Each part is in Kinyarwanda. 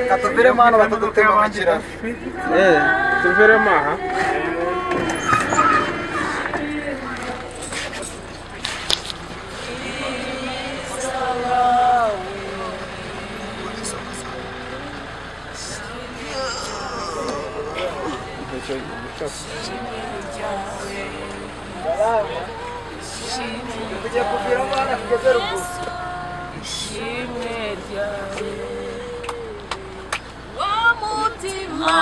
Katuviremo hano batadutema mu kiraro. Tuviremo aha. Tugiye kuviramo hano tugeze ruguru. Ishimwe ryawe wa mutima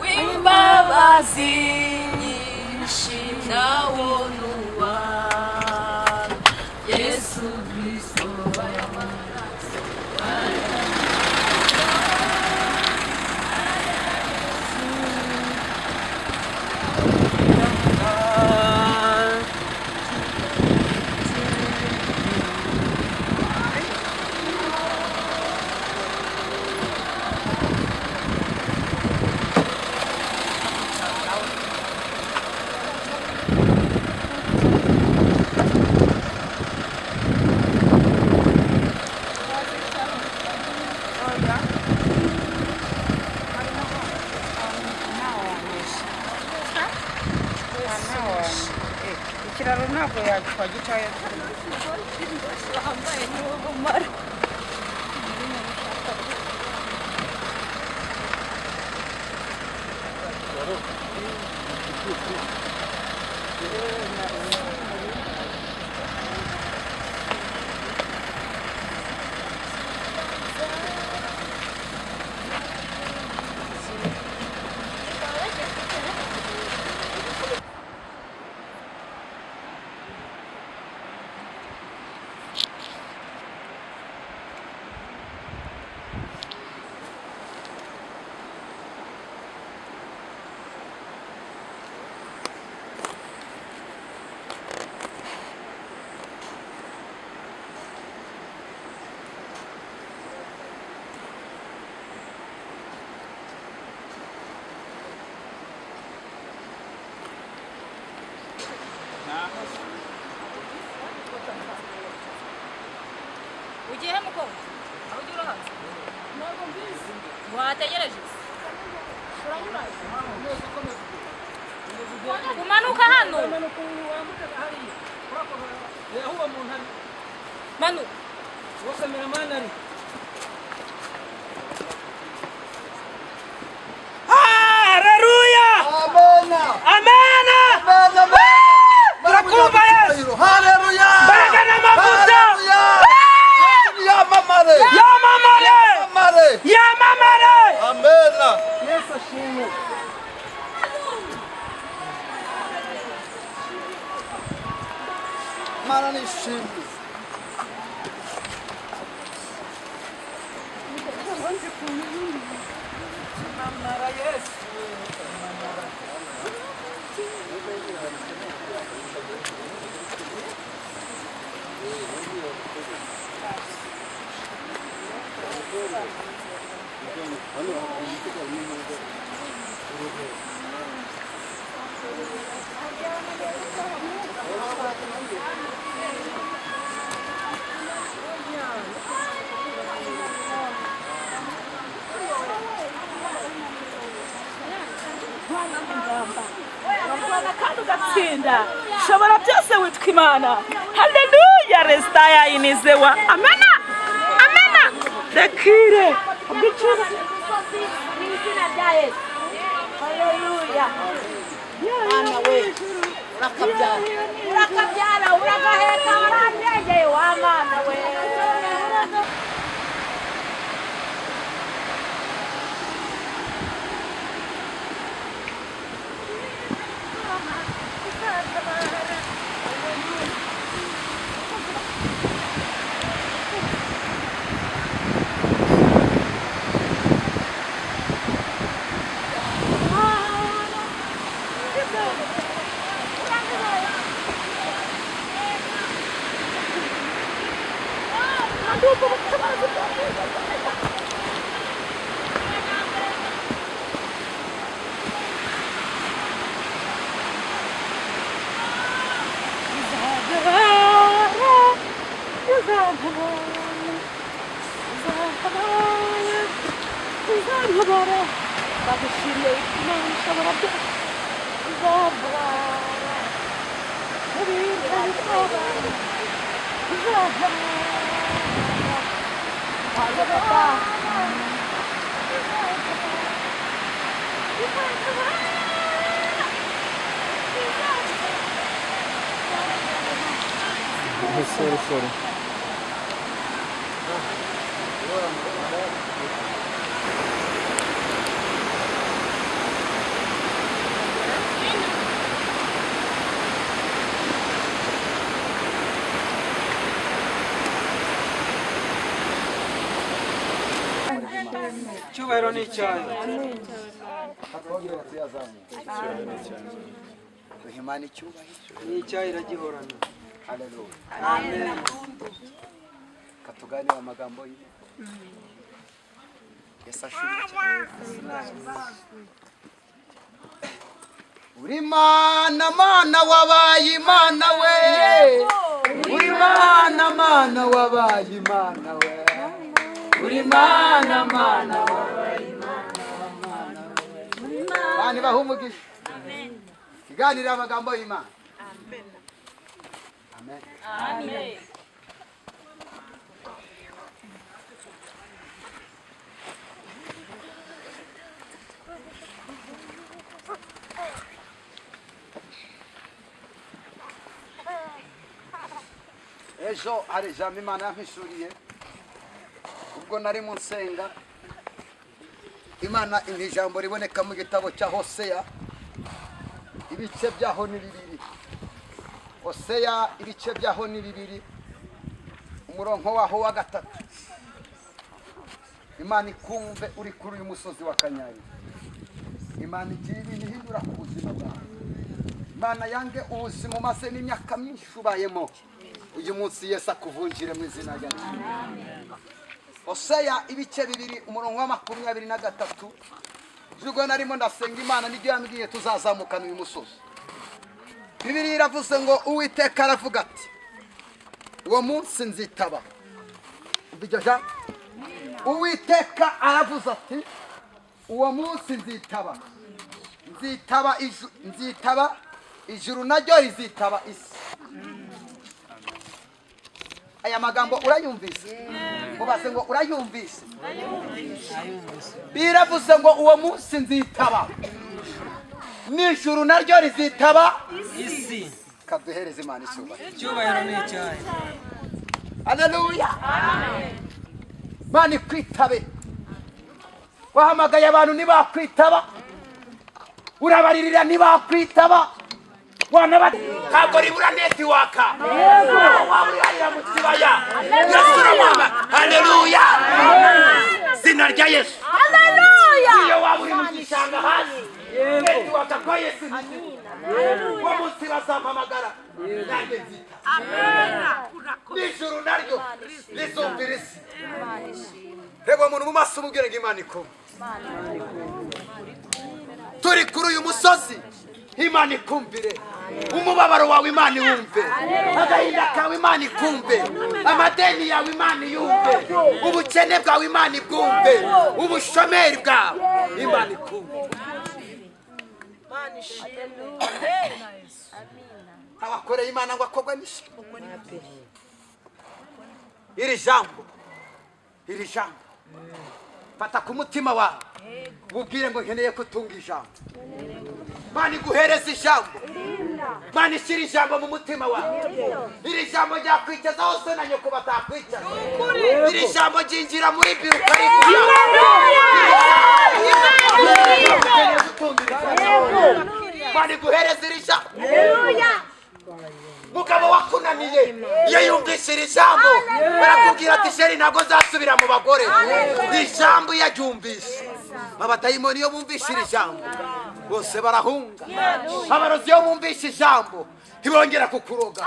w'imbabazi nyinshi nawo nuwa Yesu Kristo. Ikiraro ntabwo twagicaye. Ugiye he mukobwa? Aho ugiye urahazi? Ntabwo mbizi. Wategereje? Kumanuka hano? Manuka. Haleluya! Amena. Amena! Turakumva Yesu! Haleluya. Mbaraga n'amavuta! Haleluya. Yamamare. Yamamare! Yamamare. Yamamare! Amena. Yesu ashimwe. Mana nishimwe. Kandi ugatsinda shobora byose witwa Imana. Haleluya, resitaya inizewa. Amena, amena. Rekire Mu izina rya Yesu. Haleluya. Mwana we, urakabyara. Urakabyara, uragaheka, warandengeye wa mwana we. Ndugu. Uzantabara ndagushimiye Imana ishobora byose uzantabara Sorry, sorry. Icyubahiro ni icyayo. Duhimana icyubahiro. Ni icyayo iragihorana. Haleluya. Amen. Katuganira amagambo y'Imana. Yesu ashimwe cyane. Uri Mana, Mana wabaye Imana we. Uri Mana, Mana wabaye Imana we. Uri Mana, Mana wabaye Imana we. Bani bahe umugisha. Amen. Kiganira amagambo y'Imana. Amen. Amen. Amen. Ejo hari ijambo Imana yampishuriye ubwo nari mu nsenga. Imana impa ijambo riboneka mu gitabo cya Hoseya, ibice byaho ni bibiri. Hoseya ibice byaho ni bibiri, umurongo waho wa gatatu. Imana ikumve uri kuri uyu musozi wa Kanyari. Imana igira ibintu ihindura ku buzima bwawe. Imana yange ubuzima umaze n'imyaka myinshi ubayemo, uyu munsi Yesu akuvunjire mu izina rya Yesu. Hoseya ibice bibiri umurongo wa 23. Ubwo narimo ndasenga Imana nibyo yambwiye tuzazamukana uyu musozi. Bibiliya iravuze ngo Uwiteka aravuga ati uwo munsi nzitaba. Umva jambo. Uwiteka aravuze ati uwo munsi nzitaba. Nzitaba nzitaba ijuru naryo rizitaba isi. Aya magambo urayumvise? Mubaze ngo urayumvise? Biravuze ngo uwo munsi nzitaba, n'ijuru naryo rizitaba isi. Kaduhereze Imana icyubahiro. Icyubahiro ni icyayo. Haleluya. Amen. Imana ikwitabe. Wahamagaye abantu ntibakwitaba, urabaririra ntibakwitaba, ntabwo ribura netiwaka. Waba uri mu kibaya, Yesu uramwama. Haleluya. Zina rya Yesu. Iyo waba uri mu gishanga hasi, netiwaka kwa Yesu uwo munsi bazampamagara nanjye nzita. N'ijuru naryo rizumvira isi. Reba umuntu mu maso umubwire ngo Imana ikumve. Turi kuri uyu musozi, Imana ikumvire. Umubabaro wawe Imana iwumve, agahinda kawe Imana ikumve, amadeni yawe Imana iyumve, ubukene bwawe Imana ibwumve, ubushomeri bwawe Imana ikumve. Abakoreye Imana ngo akogwe n'ishyano. Iri jambo, iri jambo fata ku mutima wawe ubwire ngo nkeneye kutunga ijambo. Imana iguhereza ijambo. Imana ishyira ijambo mu mutima wawe. Iri jambo ryakwicaza hose na nyoko batakwicaza. Iri jambo ryinjira muri biro ukarivuga. Imana iguhereza iri jambo. Mugabo wakunaniye iyo yumvise iri jambo barakubwira ati sheri ntabwo nzasubira mu bagore. Ijambo iyo aryumvise, abadayimoni iyo bumvise iri jambo bose barahunga. Abarozi iyo bumvise ijambo ntibongera kukuroga.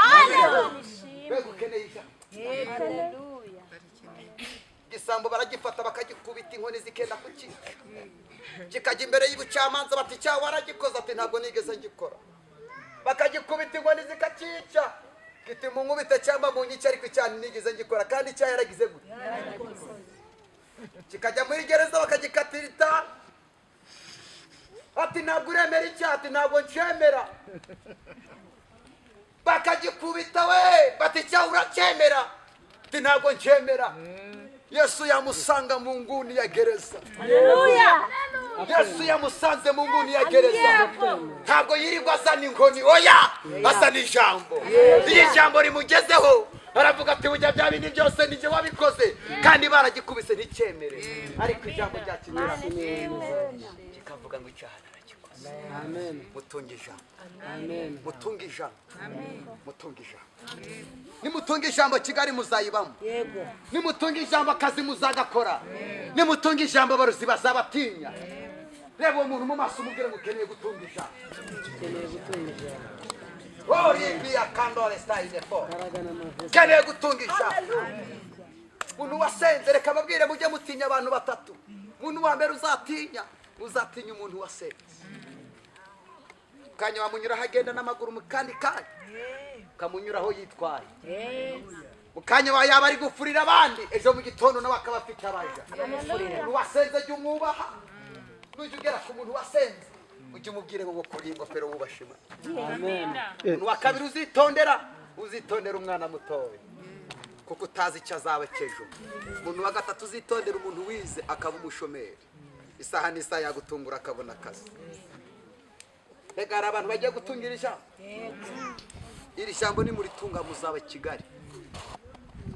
Mbega ukeneye ijambo. Igisambo baragifata bakagikubita inkoni zikenda kukica, kikajya imbere y'ubucamanza bati icyaha waragikoze, ati ntabwo nigeze ngikora. Bakagikubita inkoni zikakica, kiti munkubite cyangwa munyice ariko icyaha nigeze ngikora, kandi icyaha yaragize gute? Kikajya muri gereza bakagikatira itanu. Ati ntabwo uremera icyaha, ati ntabwo ncyemera. Bakagikubita we, bati icyaha uracyemera, ati ntabwo ncyemera. Yesu yamusanga mu nguni ya gereza. Yesu yamusanze mu nguni ya gereza. Ntabwo yirirwa azana inkoni, oya, azana ijambo. Iyo ijambo rimugezeho aravuga ati bujya bya bindi byose nijye wabikoze, kandi baragikubise nticyemere. Ariko ijambo ryakinyura kikavuga ngo icyaha naragikoze. Mutunge ijambo, mutunge ijambo, mutunge ijambo. Nimutunga ijambo Kigali muzayibamo. Nimutunga ijambo akazi muzagakora. Nimutunga ijambo abarozi bazabatinya. Reba uwo muntu mu maso umubwire ngo ukeneye gutunga ijambo. Ukeneye gutunga ijambo. Umuntu wasenze, reka ababwire mujye mutinya abantu batatu. Umuntu wa mbere uzatinya, uzatinya umuntu wasenze. Kanya wamunyuraho agenda n'amaguru mu kandi kanya, ukamunyuraho yitwaye. Mu kanya yaba ari gufurira abandi, ejo mu gitondo nawe akaba afite abaja. Umuntu wasenze jya umwubaha. Nujya ugera ku muntu wasenze ujye umubwire ngo ukuriye ingofero wubashe Imana. Umuntu wa kabiri uzitondera, uzitondera umwana mutoya, kuko utazi icyo azaba cy'ejo. Umuntu wa gatatu uzitondera umuntu wize akaba umushomeri, isaha n'isaha yagutungura akabona akazi. Rega hari abantu bagiye gutungira ijambo. Iri jambo nimuritunga muzaba Kigali.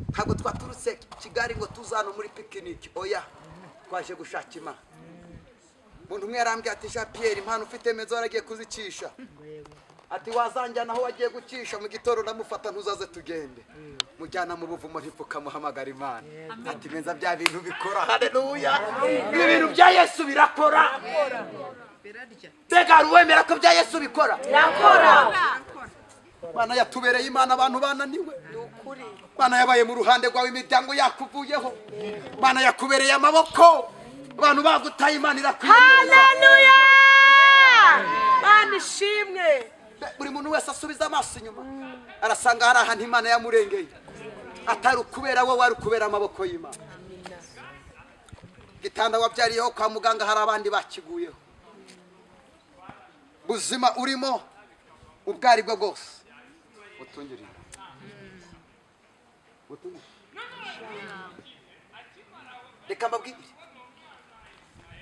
Ntabwo twaturutse Kigali ngo tuzano muri pikiniki, oya, twaje gushaka Imana. Umuntu umwe yarambwiye ati Jean Pierre, impano ufite meza waragiye kuzicisha. Ati wazanjyana aho wagiye gucisha mu gitondo ndamufata ntuzaze tugende. Mujyana mu buvumo ntipfukamuhamagara Imana. Ati meza bya bintu bikora. Haleluya. Ibi bintu bya Yesu birakora. Mbega wemera ko bya Yesu bikora? Birakora. Imana yatubereye Imana abantu bananiwe. Imana yabaye mu ruhande rwawe, imiryango yakuvuyeho. Imana yakubereye amaboko, abantu bagutaye, Imana irakwiyegereza. Haleluya! Imana ishimwe. Buri muntu wese asubiza amaso inyuma arasanga hari ahantu Imana yamurengeye, atari ukubera wowe, ari ukubera amaboko y'Imana. Gitanda wabyariyeho kwa muganga hari abandi bakiguyeho. Buzima urimo ubwo ari bwo bwose butungire. Reka mbabwire,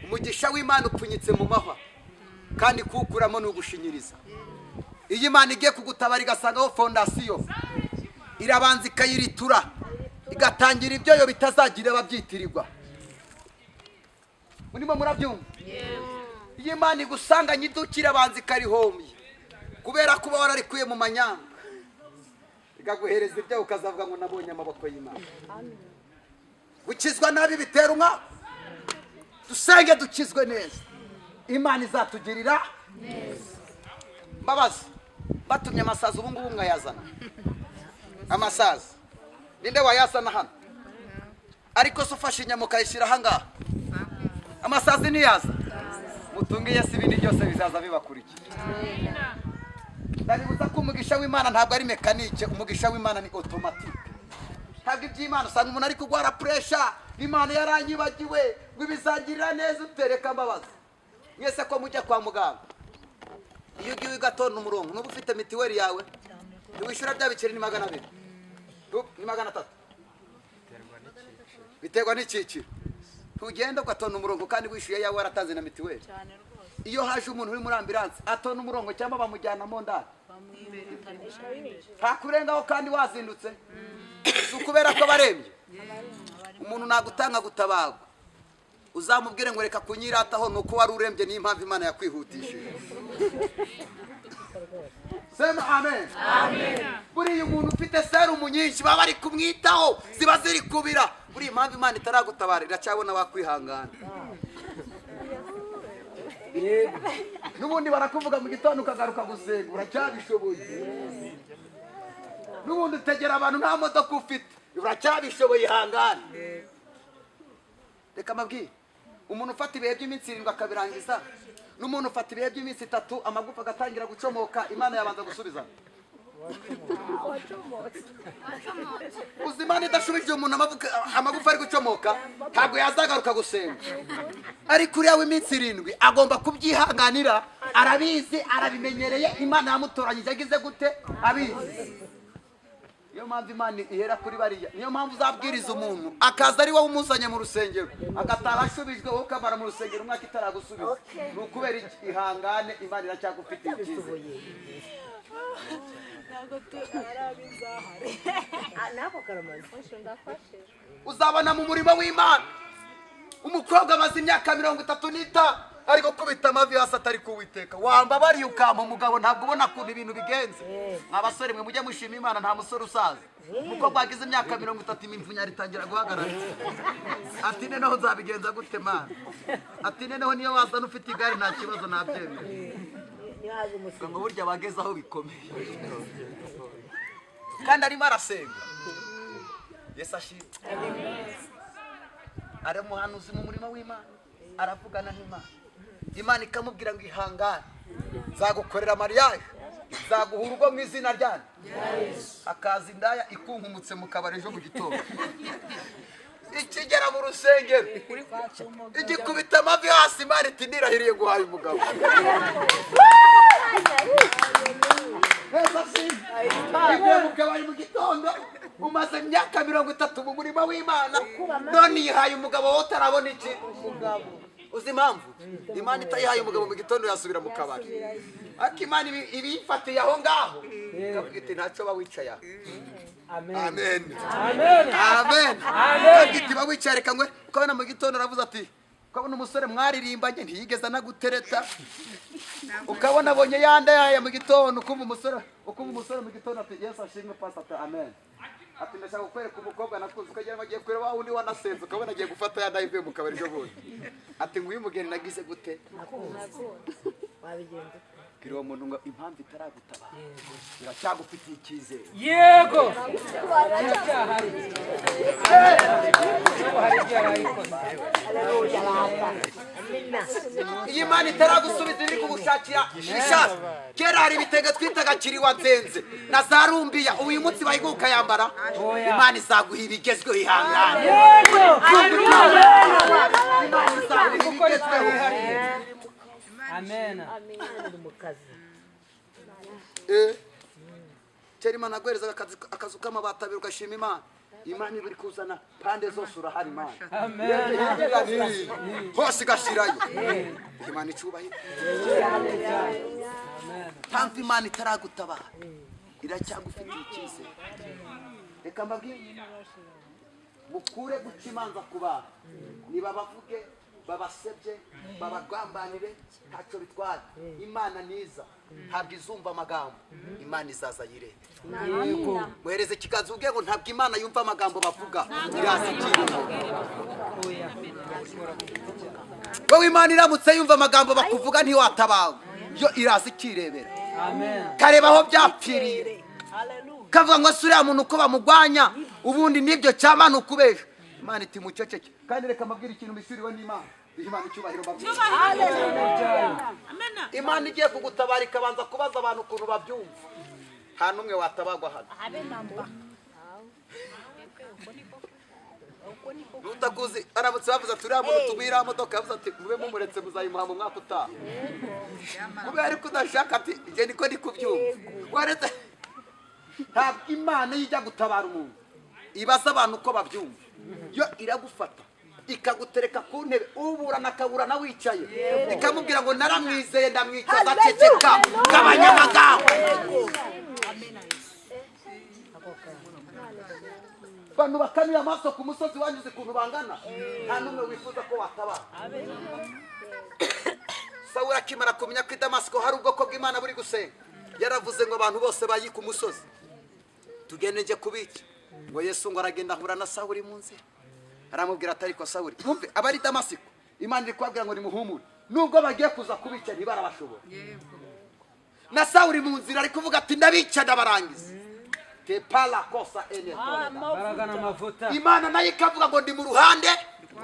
umugisha w'Imana upfunyitse mu mahwa, kandi kuwukuramo ni ugushinyiriza. Iyo Imana igiye kugutabara igasangaho fondasiyo, irabanza ikayiritura, igatangira ibyoyo bitazagira ababyitirirwa. Murimo murabyumva? Iyo Imana igusanganye iduka irabanza ikarihombya, kubera kuba wararikuye mu manyanga, ikaguhereza ibyawe ukazavuga ngo nabonye amaboko y'Imana. Gukizwa nabi bitera umwaku. Dusenge dukizwe neza, Imana izatugirira neza. Mbabazi batumye amasazi ubu ngubu mwayazana. Amasazi ninde wayazana hano? Ariko se ufashe inyama ukayishyira aha ngaha, amasazi ntiyaza? Mutunge Yesu, ibindi byose bizaza bibakurikira. Ndabibuza ko umugisha w'Imana ntabwo ari mekanike, umugisha w'Imana ni automatique. Ntabwo iby'Imana usanga umuntu ari kugwara pressure, Imana yaranyibagiwe ngo ibizagirira neza, utereka mbabazi. Mwese ko mujya kwa muganga, iyo ugiye ugatonda umurongo, nuba ufite mitiweli yawe ntiwishyura bya biceri ni 200, ni 300, biterwa n'icyiciro. Ntugenda ugatonda umurongo kandi wishyuye yawe waratanze na mitiweli. Iyo haje umuntu uri muri ambulance atonda umurongo cyangwa bamujyana mu ndani, ntakurengaho kandi wazindutse. Si ukubera ko barembye. Umuntu nagutanga gutabagwa, uzamubwire ngo reka kunyirataho nuko wari urembye, niyo mpamvu Imana yakwihutishije. Sema amen. Buriya umuntu ufite serumu nyinshi baba bari kumwitaho, ziba ziri kubira. Buriya impamvu Imana itaragutabara iracyabona wakwihangana. N'ubundi barakuvuga mu gitondo ukagaruka gusenga, uracyabishoboye. N'ubundi utegera abantu nta modoka ufite, uracyabishoboye, ihangane. Reka mbabwire, umuntu ufata ibihe by'iminsi 7 akabirangiza, n'umuntu ufata ibihe by'iminsi 3 amagufa agatangira gucomoka, Imana yabanza gusubizana. Uzi Imana idashubije umuntu amagufa ari gucomoka, ntabwo yazagaruka gusenga. Ariko uriya w'iminsi 7 agomba kubyihanganira, arabizi, arabimenyereye. Imana yamutoranyije agize gute? Abizi. Niyo mpamvu Imana ihera kuri bariya. Niyo mpamvu uzabwiriza umuntu akaza ari wowe umuzanye mu rusengero, agataha ashubijwe, wowe ukamara mu rusengero umwaka itaragusubiza. Ni ukubera iki? Ihangane, Imana iracyagufitiye icyizere. Uzabona mu murimo w'Imana umukobwa amaze imyaka 35 ari gukubita amavi hasi atari kuwiteka. Wambabariye ukampa umugabo, ntabwo ubona ukuntu ibintu bigenze. Mwa basore mwe mujye mushima Imana, nta musore usaza. Umukobwa wagize imyaka 30 imimvunyari itangira guhagarara. Ati noneho nzabigenza gute Mana? Ati noneho niyo wazana ufite igare nta kibazo nabyemera. Ngo burya bageze aho bikomeye. Kandi arimo arasenga. Yesu ashimwe. Ari umuhanuzi mu murimo w'Imana, aravugana n'Imana. Imana ikamubwira ngo ihangane, nzagukorera mariage, nzaguha urugo mu izina ryanjye. Akaza indaya ikunkumutse mu kabari ejo mu gitondo, ikigera mu rusengero igikubita amavi hasi, Imana iti nirahiriye guhaye umugabo. Ivuye mu kabari mu gitondo, umaze imyaka 30 mu murimo w'Imana, none yihaye umugabo wowe utarabona iki? Uzi impamvu Imana itayihaye umugabo mu gitondo yasubira mu kabari? Ariko Imana ibifatiye aho ngaho ikavuga iti ntacyo ba wicaye aho. Amen. Amen. Amen. Iti ba wicaye reka ngwe. Ukabona mu gitondo aravuze ati, ukabona umusore mwaririmbanye ntiyigeze anagutereta, ukabona abonye yanda yaya mu gitondo, ukumva umusore mu gitondo ati Yesu ashimwe pastor, ati amen. Ati ndashaka kukwereka umukobwa nakuze, ukagira ngo agiye kureba wundi wanasenze, ukabona agiye gufata yanda ivuye mu kabari ejo bundi. Ati nguyu mugeni nagize gute? Wabigenza Bwira uwo muntu ngo impamvu itaragutabara iracyagufitiye icyizere. Yego. Iyi Imana itaragusubiza iri kugushakira ishati. Kera hari ibitenge twitaga kiriwa nzenze na za rumbiya, ubu uyu munsi bayiguha ukayambara. Imana izaguha ibigezweho, ihangane. Imana izaguha ibigezweho. Amen. Kera Imana aguhereza akazu k'amabati abiri ugashima Imana. Imana iba iri kuzana pande zose, urahari Imana. Amen. Hose igashirayo. Imana icyubahiro. Mpamvu Imana itaragutabara iracyagufitiye icyizere. Reka mbabwire, mukure guca imanza ku bantu, niba bavuge babasebye babagambanire ntacyo bitwaye. Imana niza ntabwo izumva amagambo, Imana izaza yirebe. Muhereze ikiganza ubwe ngo ntabwo Imana yumva amagambo bavuga, iraza ikirimo. Wowe Imana iramutse yumva amagambo bakuvuga ntiwatabawe, yo iraza ikirebera. Kareba aho byapfiriye, kavuga ngo suriya muntu uko bamugwanya ubundi nibyo cyamana ukubesha. Imana iti muceceke. Kandi reka mbabwire ikintu mbishyuriwe n'Imana. Imana icyubahiro mbabwire. Imana igiye kugutabara ikabanza kubaza abantu ukuntu babyumva. Nta n'umwe watabagwa hano. Utakuzi aramutse bavuze ati uriya muntu tumuhe modoka, yavuze ati mube mumuretse muzayimuha mu mwaka utaha. Kubera ariko udashaka ati njye niko ndi kubyumva. Waretse ntabwo Imana ijya gutabara umuntu ibaza abantu uko babyumva. Yo iragufata ikagutereka ku ntebe, uburana akaburana wicaye, ikamubwira ngo naramwizeye ndamwicaza, aceceka gabanya amagambo. Abantu bakanuye amaso ku musozi wanyuze ukuntu bangana, nta n'umwe wifuza ko watabara. Sawuli akimara kumenya ko i Damasiko hari ubwoko bw'Imana buri gusenga, yaravuze ngo abantu bose bayi ku musozi tugende njye kubica. Ngo Yesu ngo aragenda ahura na Sawuli mu nzira, aramubwira ati ariko Sawuli, mwumve abari Damasiko Imana iri kubabwira ngo nimuhumure, nubwo bagiye kuza kubica ntibarabashobora. Na Sawuli mu nzira ari kuvuga ati ndabica ndabarangiza. Tepala kosa ene. Imana nayo ikavuga ngo ndi mu ruhande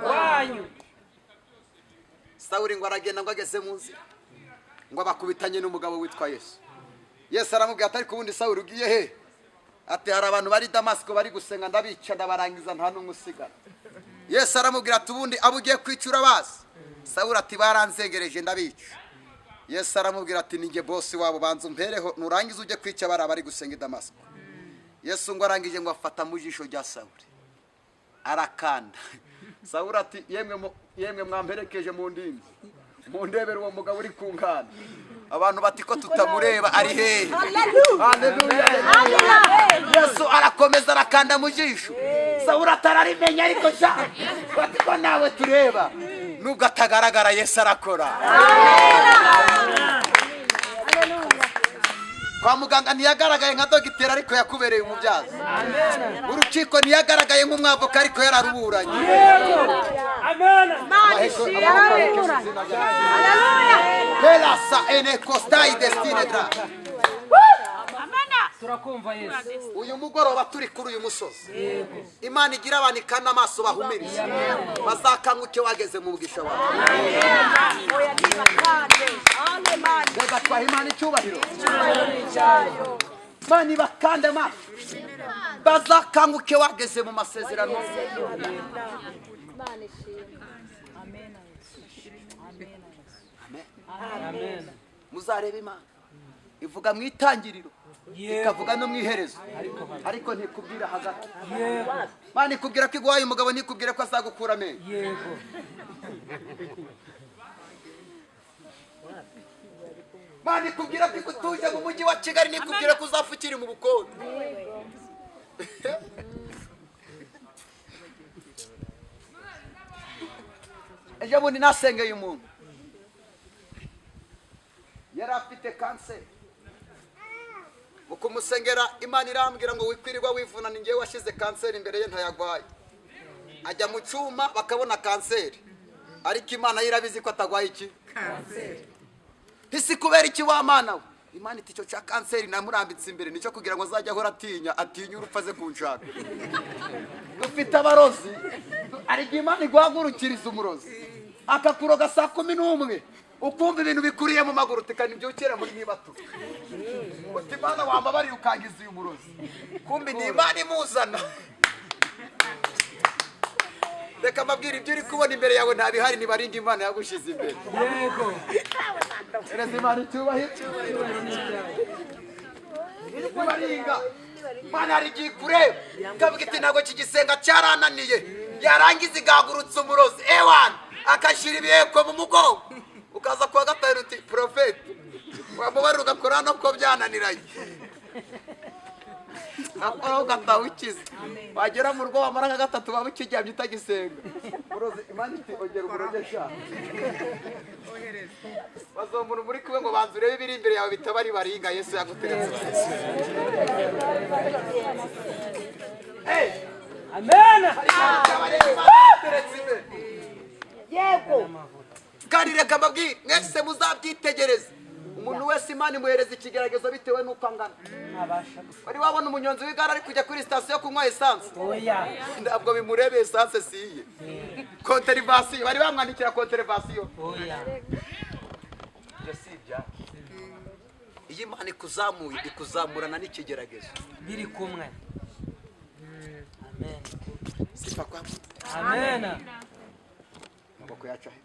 rwanyu. Sawuli ngo aragenda ngo ageze mu nzira ngo abakubitanye n'umugabo witwa Yesu. Yesu aramubwira ati ariko ubundi Sawuli ugiye he? Ati hari abantu bari Damasiko bari gusenga, ndabica ndabarangiza, nta n'umwe usigara. Yesu aramubwira ati ubundi abo ugiye kwica urabazi? Sawuli ati baranzengereje ndabica. Yesu aramubwira ati ninjye bosi wabo, banza umpereho nurangiza ujye kwica bari abari gusenga i Damasiko. Yesu ngo arangije ngo afata mu jisho rya Sawuli arakanda. Sawuli ati yemwe mwamperekeje mu ndimi, mundebere uwo mugabo uri ku nkana. Abantu bati ko tutamureba ari hehe? Haleluya. Yesu arakomeza arakanda mu jisho. Sawuli atararimenya, ariko sha bati ko nawe tureba, nubwo atagaragara Yesu arakora. Kwa muganga ntiyagaragaye nka dogiteri, ariko yakubereye umubyaza. Mu rukiko ntiyagaragaye nk'umwavoka, ariko yararuburanye. Uyu mugoroba turi kuri uyu musozi, Imana igira abantu ikana amaso bahumiriza, bazakanguke wageze mu mugisha wawe. Reka twahe Imana icyubahiro. Imana ibakande amaso bazakanguke wageze mu masezerano. Amen. Muzarebe Imana ivuga mu itangiriro, ikavuga no mu iherezo, ariko ntikubwira hagati. Imana ikubwira ko iguhaye umugabo, ntikubwira ko azagukura amenyo. Imana ikubwira ko igutuje mu mujyi wa Kigali, ntikubwira ko uzapfa ukiri mu bukonde. Ejo bundi nasengeye umuntu yari afite kanseri. Mu kumusengera Imana irambwira ngo wikwirirwa wivuna, ni njyewe washyize kanseri imbere ye ntayagwaye. Ajya mu cyuma bakabona kanseri, ariko Imana yo irabizi ko atagwaye iki kanseri. Isi kubera iki wa Mana we? Imana iti icyo cya kanseri namurambitse imbere nicyo kugira ngo azajye ahora atinya, atinya urupfu aze kunshaka. Dufite abarozi, ariko Imana iguhagurukiriza umurozi akakuroga saa 11, ukumva ibintu bikuriye mu maguru, utikana ibyukera muri nibatu. Uti Imana wambabarira ukangiza uyu murozi, kumbi ni Imana imuzana. Reka mbabwire, ibyo uri kubona imbere yawe nta bihari, nibaringa Imana yagushize imbere. Yego. Ereza Imana icyubahiro. Nibaringa Imana hari igihe ikureba ikavuga iti ntabwo kigisenga cyarananiye, yarangiza igahagurutsa umurozi ewana akashyira ibiheko mu mugongo, ukaza kuwa gatanu uti profeti wamubarira ugakora no ko byananiranye, akoraho ugataha ukize. Wagera mu rugo wamara nka gatatu waba ukiryamye utagisenga. Murozi Imana iti ongera umuroge sha. Bazombura muri kumwe ngo banza urebe ibiri imbere yawe bitaba ari baringa Yesu yaguteretse. Amen. Yego. Kandi reka mbabwire mwese muzabyitegereze, umuntu wese Imana imuhereza ikigeragezo bitewe n'uko angana. Wari wabona umunyonzi w'igare ari kujya kuri sitasiyo kunywa esanse? Ntabwo bimurebe, esanse si iye. Konterivasiyo bari bamwandikira konterivasiyo. Iyo Imana ikuzamuye ikuzamurana n'ikigeragezo biri kumwe. Amen. Sifa kwa Amen. Amaboko yacu ahe.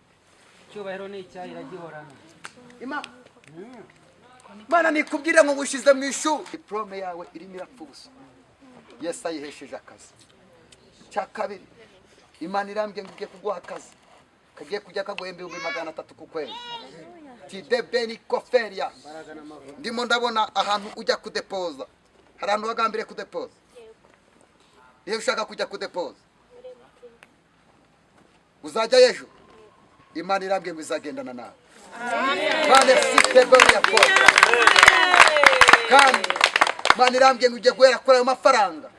Icyubahiro ni icyayi iragihorana. Imana nikubwire ngo ngushize mu ishuri, diplome yawe irimo irapfa ubusa. Yesu ayihesheje akazi. Cya kabiri, Imana irambwiye ngo igiye kuguha akazi kagiye kujya kaguhemba 300,000 ku kwezi. Tidebeni koferia. Ndimo ndabona ahantu ujya kudepoza. Hari ahantu wagambiriye kudepoza? Iyo ushaka kujya kudepoza uzajya ejo. Imana irambwiye ngo izagendana nawe. Kandi Imana irambwiye ngo ugiye guhera kuri ayo mafaranga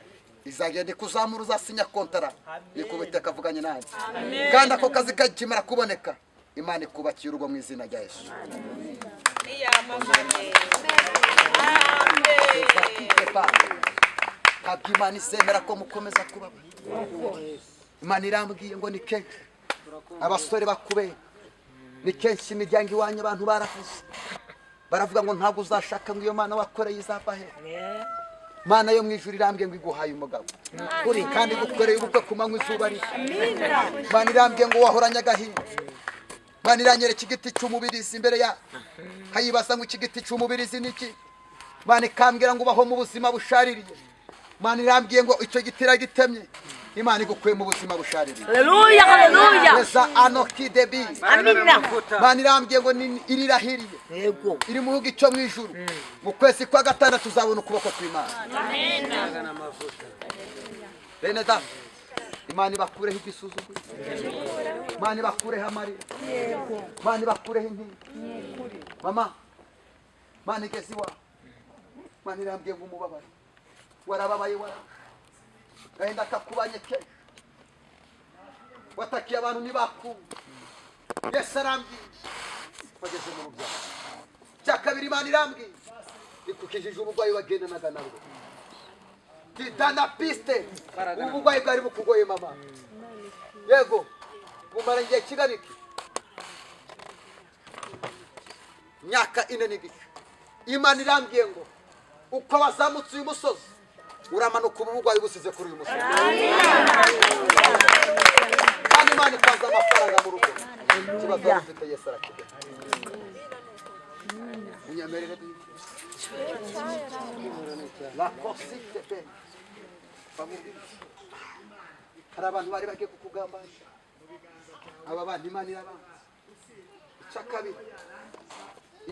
izagenda ikuzamura, uzasinya kontara nikubita akavuganye nanjye. Kandi ako kazi kakimara kuboneka Imana ikubakiye urugo mu izina rya Yesu. Ntabwo Imana izemera ko mukomeza kubaba. Imana irambwiye ngo ni kenshi abasore bakubera, ni kenshi imiryango iwanyu abantu baravuze. Baravuga ngo ntabwo uzashaka ngo iyo Mana wakoreye izava he. Mana yo mu ijuru irambwiye ngo iguhaye umugabo. Kandi gukoreye ubukwe ku manywa izuba riva. Mana irambwiye ngo wahoranye agahinda. Mana iranyereka igiti cy'umubirizi imbere ya nkayibaza ngo iki giti cy'umubirizi ni iki. Mana ikambwira ngo ubaho mu buzima bushaririye. Mana irambwiye ngo icyo giti iragitemye. Imana igukuye mu buzima bushaririye. Haleluya, haleluya. Eza anokidebi. Amina. Mana irambwiye ngo irirahiriye. Yego. Iri mu gihugu cyo mu ijuru. Mu kwezi kwa gatandatu tuzabona ukuboko kw'Imana. Bene data, Imana ibakureho igisuzuguro. Imana ibakureho amarira. Imana ibakureho intimba. Mama, Imana igeze iwawe. Imana irambwiye ngo umubabaro. Warababaye wararusha. Gahinda kakubanye kenshi. Watakiye abantu ntibakumva. Yesu arambwiye wageze mu rubyaro. Cya kabiri Imana irambwiye ikukijije uburwayi wagendanaga nabwo. Tidana piste uburwayi bwari bukugoye mama. Yego bumara igihe kingana iki? Myaka 4 n'igice. Imana irambwiye ngo uko wazamutse uyu musozi uramanuka uburwayi busize kuri uyu musozi. Kandi Imana ikaza amafaranga mu rugo. Ikibazo ufite Yesu arakigena. Unyemerere la corsite pe. Hari abantu bari bagiye kukugambanira. Aba bana Imana irabanza. Icya kabiri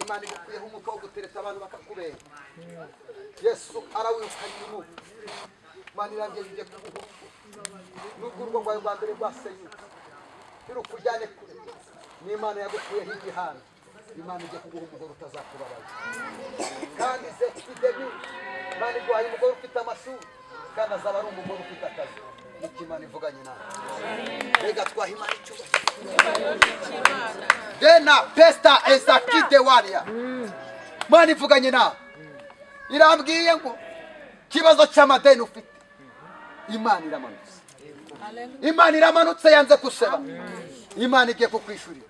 Imana igukuyeho umwuka wo gutereta abantu bakakubera. Yesu arawirukanye umwuka. Imana irambwiye igiye kuguha. Nubwo urugo rwawe rwa mbere rwasenyutse, ntirukujyane kure. N'Imana yagukuyeho igihano. Imana igiye kuguha umugore utazakubabaza. Kandi zekidemi Imana iguhaye umugore ufite amashuri kandi azaba ari umugore ufite akazi. Niko Imana ivuganye nawe. Reka twaha Imana icyubahiro. Dena pesta ezakide waria. Imana ivuganye nawe. Irambwiye ngo kibazo cy'amadeni ufite Imana iramanutse. Imana iramanutse yanze kuseba. Imana igiye kukwishurira.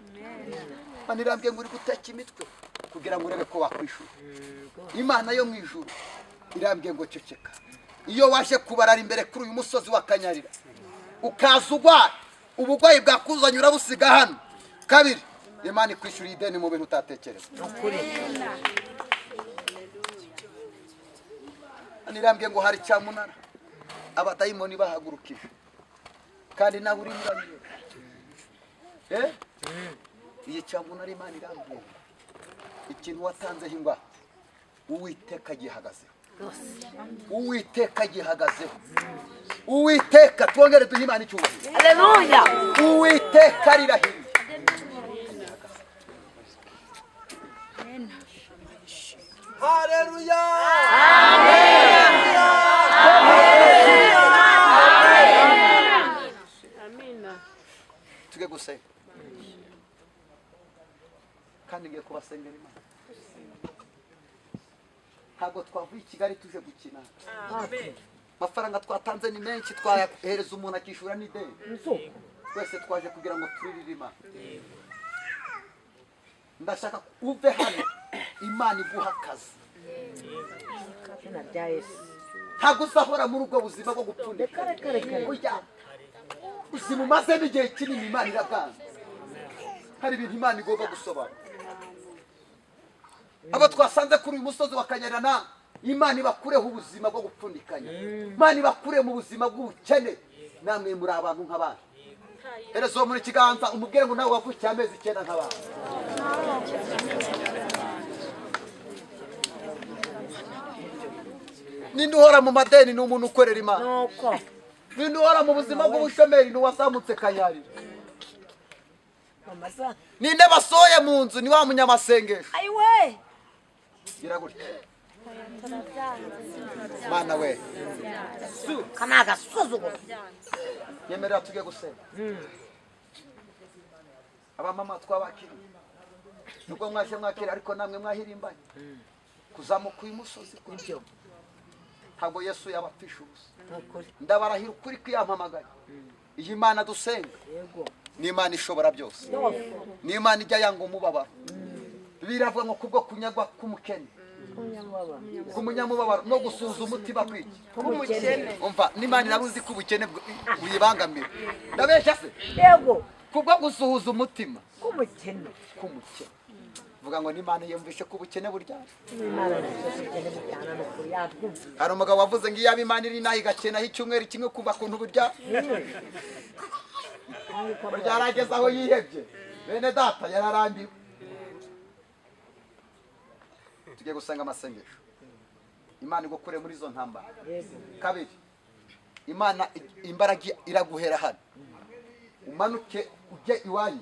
Imana irambwiye ngo uri guteka imitwe kugira ngo urebe ko wakwishura. Imana yo mu ijuru irambwiye ngo ceceka. Iyo waje kubarara imbere kuri uyu musozi wa Kanyarira ukaza ugwara uburwayi bwakuzanye urabusiga hano. Kabiri, Imana ikwishuriye ideni mu bintu utatekereza. Irambwiye ngo hari cyamunara abadayimoni bahagurukije kandi nawe uri murabireba. Iyi cyamunara Imana irambwiye ikintu watanzeho ingwate Uwiteka gihagazeho. Uwiteka gihagazeho. Uwiteka twongere duhe Imana icyubahiro. Haleluya. Uwiteka rirahiriye. Haleluya. Amina. Tuge gusenga. Kandi ngiye kubasengera Imana. Ntabwo twavuye i Kigali tuje gukina. Amafaranga twatanze ni menshi twayahereza umuntu akishura n'ideni. Twese twaje kugira ngo turirire Imana. Ndashaka uve hano Imana iguha akazi. Ntabwo uzahora muri ubwo buzima bwo gupfundika. Ubuzima umazemo igihe kinini Imana irabwanze. Hari ibintu Imana igomba gusobanura. Abo twasanze kuri uyu musozi wa Kanyarira, Imana ibakureho ubuzima bwo gupfundikanya. Imana ibakure mu buzima bw'ubukene. Namwe muri abantu nk'abandi. Hereza uwo muri kiganza umubwire ngo nawe wavukiye amezi 9 nk'abandi. Ninde uhora mu madeni ni umuntu ukorera Imana. Ninde uhora mu buzima bw'ubushomeri ni uwazamutse Kanyarira. Ninde basohoye mu nzu ni wa munyamasengesho. Ayiwe. Gira gutya. Mana we. Kana agasuzuguro. Yemerera tuge gusenga. Abamama twabakiriye. Nubwo mwaje mwakira ariko namwe mwahirimbanye. Kuzamuka uyu musozi Nibyo. Ntabwo Yesu yabapfisha ubusa. Ndabarahira ukuri kwiyampamagaye. Iyi Mana dusenga Yego. ni Imana ishobora byose. Ni Imana ijya yanga umubabaro. Biravuga ngo kubwo kunyagwa k'umukene, k'umunyamubabaro no gusuhuza umutima kwiki K'umukene. Umva, n'Imana irabuzi ko ubukene buyibangamira. Ndabeshya se? Yego. Kubwo gusuhuza umutima k'umukene. K'umukene. Vuga ngo n'Imana yumvishe ko ubukene buryana. Imana yumvishe ubukene buryana, ni ukuri yatwumviye. Hari umugabo wavuze ngo iyaba Imana iri inaha igakenaho icyumweru kimwe kumva kuntu burya ryarageze aho yihebye. Bene data, yararambiwe. Tugiye gusenga amasengesho, Imana igukure muri izo ntambara. Kabiri, Imana imbaraga iraguhera hano, umanuke ujye iwanyu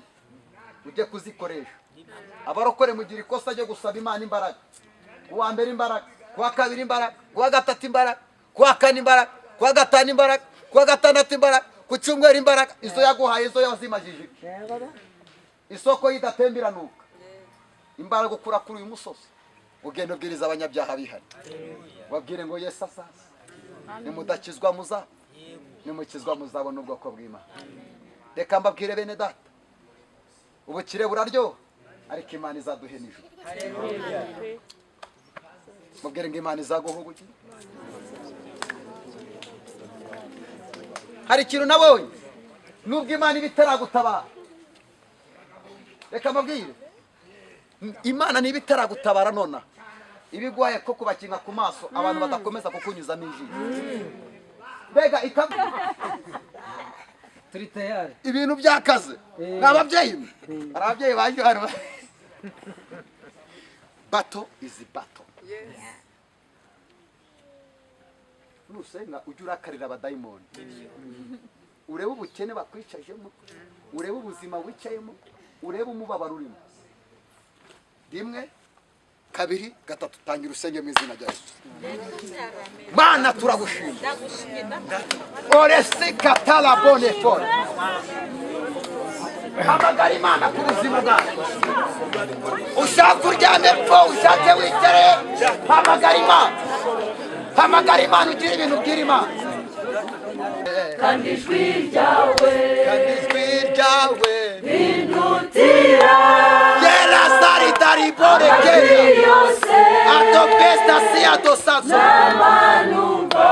ujye kuzikoresha. Abarokore mugira ikosa ryo gusaba Imana imbaraga: kuwa mbere imbaraga, kuwa kabiri imbaraga, kuwa gatatu imbaraga, kuwa kane imbaraga, kuwa gatanu imbaraga, kuwa gatandatu imbaraga, ku cyumweru imbaraga. Izo yaguhaye izo yazimajije iki? Isoko yidatembiranuka imbaraga ukura kuri uyu musozi, ugenda ubwiriza abanyabyaha bihari, babwire ngo Yesu azaza, nimudakizwa muza, nimukizwa muzabona ubwoko bw'Imana. Reka mbabwire bene data, ubukire buraryoha, ariko Imana izaduhe nijoro. Mubwire ngo Imana izaguha ubukire. Hari ikintu nabonye, nubwo Imana iba itaragutabara, reka mbabwire, Imana niba itaragutabara nonaha, ibiguhaye ko kubakinga ku maso abantu badakomeza kukunyuzamo ijisho, mbega ika Turi tayari. Ibintu byakaze. Ni ababyeyi mwe, hari ababyeyi baje hano. Battle is battle. Nusenga ujye urakarira abadayimoni, urebe ubukene bakwicajemo, urebe ubuzima wicayemo, urebe umubabaro urimo. Rimwe, kabiri, gatatu, tangira usenge mu izina rya Yesu. Mana, turagushima. Oresi katala bone fone. Hamagara Imana ku buzima bwawe. Ushaka uryame pfo, ushatse wicare, hamagara Imana, hamagara Imana, ugire ibintu ubwira Imana. Kandi ijwi ryawe Kandi ijwi ryawe rindutira yera saritari bore kera yose atopesta si atosaso n'amanumva.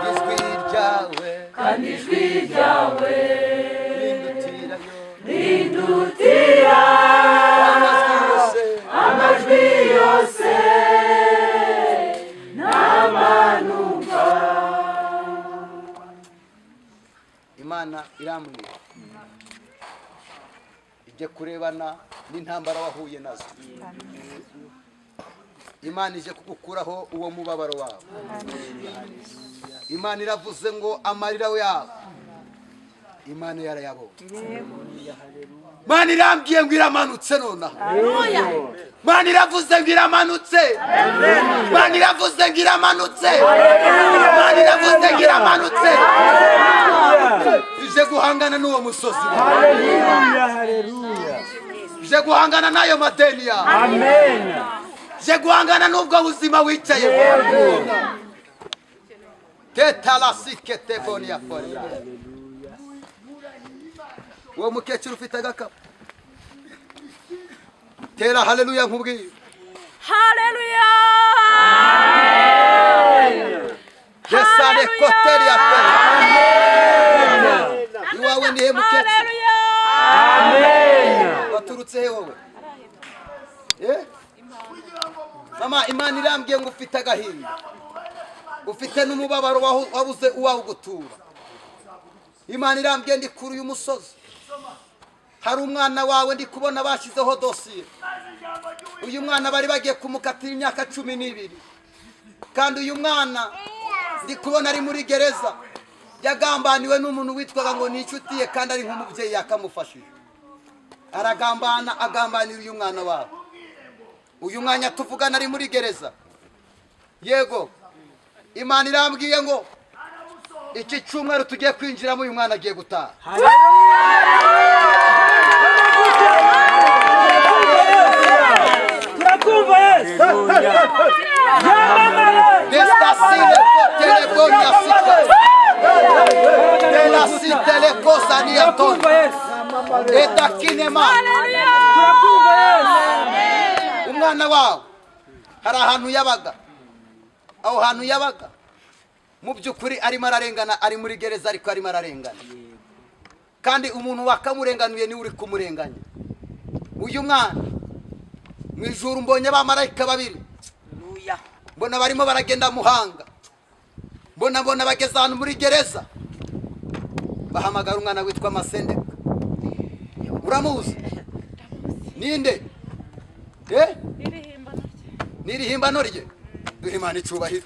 Ijwi ryawe Kandi ijwi ryawe rindutira yo rindutira amajwi yose amajwi yose n'amanumva. Imana irambwira ijye kurebana n'intambara wahuye nazo. Imana ije kugukuraho uwo mubabaro wawe. Imana iravuze ngo amarira yawe Imana yarayabonye. Imana irambwiye ngo iramanutse nonaha. Imana iravuze ngo iramanutse. Imana iravuze ngo iramanutse. Imana iravuze ngo iramanutse, ije guhangana n'uwo musozi wawe. Haleluya, haleluya. Ije guhangana n'ayo madeni yawe. Amen. Ije guhangana n'ubwo buzima wicayemo. Tetarasike teboni ya foria. Uwo mukecuru ufite agakapu, tera haleluya nkubwire. Haleluya. Desane koteri ya foria. Iwawe nihe, mukecuru? Haleluya. Amen. Waturutse he wowe? Eh? Mama, Imana irambwiye ngo ufite agahinda, ufite n'umubabaro, wabuze uwawe ugutura. Imana irambwiye ndi kuri uyu musozi, hari umwana wawe ndi kubona bashyizeho dosiye. Uyu mwana bari bagiye kumukatira imyaka 12, kandi uyu mwana ndi kubona ari muri gereza, yagambaniwe n'umuntu witwaga ngo ni inshuti ye kandi ari nk'umubyeyi yakamufashije. Aragambana, agambanira uyu mwana wawe. Uyu mwanya tuvugana ari muri gereza. Yego, Imana irambwiye ngo iki cyumweru tugiye kwinjiramo uyu mwana agiye gutaha. Turakumva Yesu. Yamamare. Destasine telefoni ya site de la site le cosa ni aton Turakumva Yesu. etakinema. Turakumva Yesu. Umwana wawe hari ahantu yabaga, aho hantu yabaga mu by'ukuri arimo ararengana, ari muri gereza ariko arimo ararengana, kandi umuntu wakamurenganuye niwe uri kumurenganya. Uyu mwana mu ijuru mbonye abamarayika babiri, mbona barimo baragenda Muhanga, mbona bageze ahantu muri gereza, bahamagara umwana witwa Masendeka. Uramuzi? Ninde? N'irihimbano rye. Duhe Imana icyubahiro.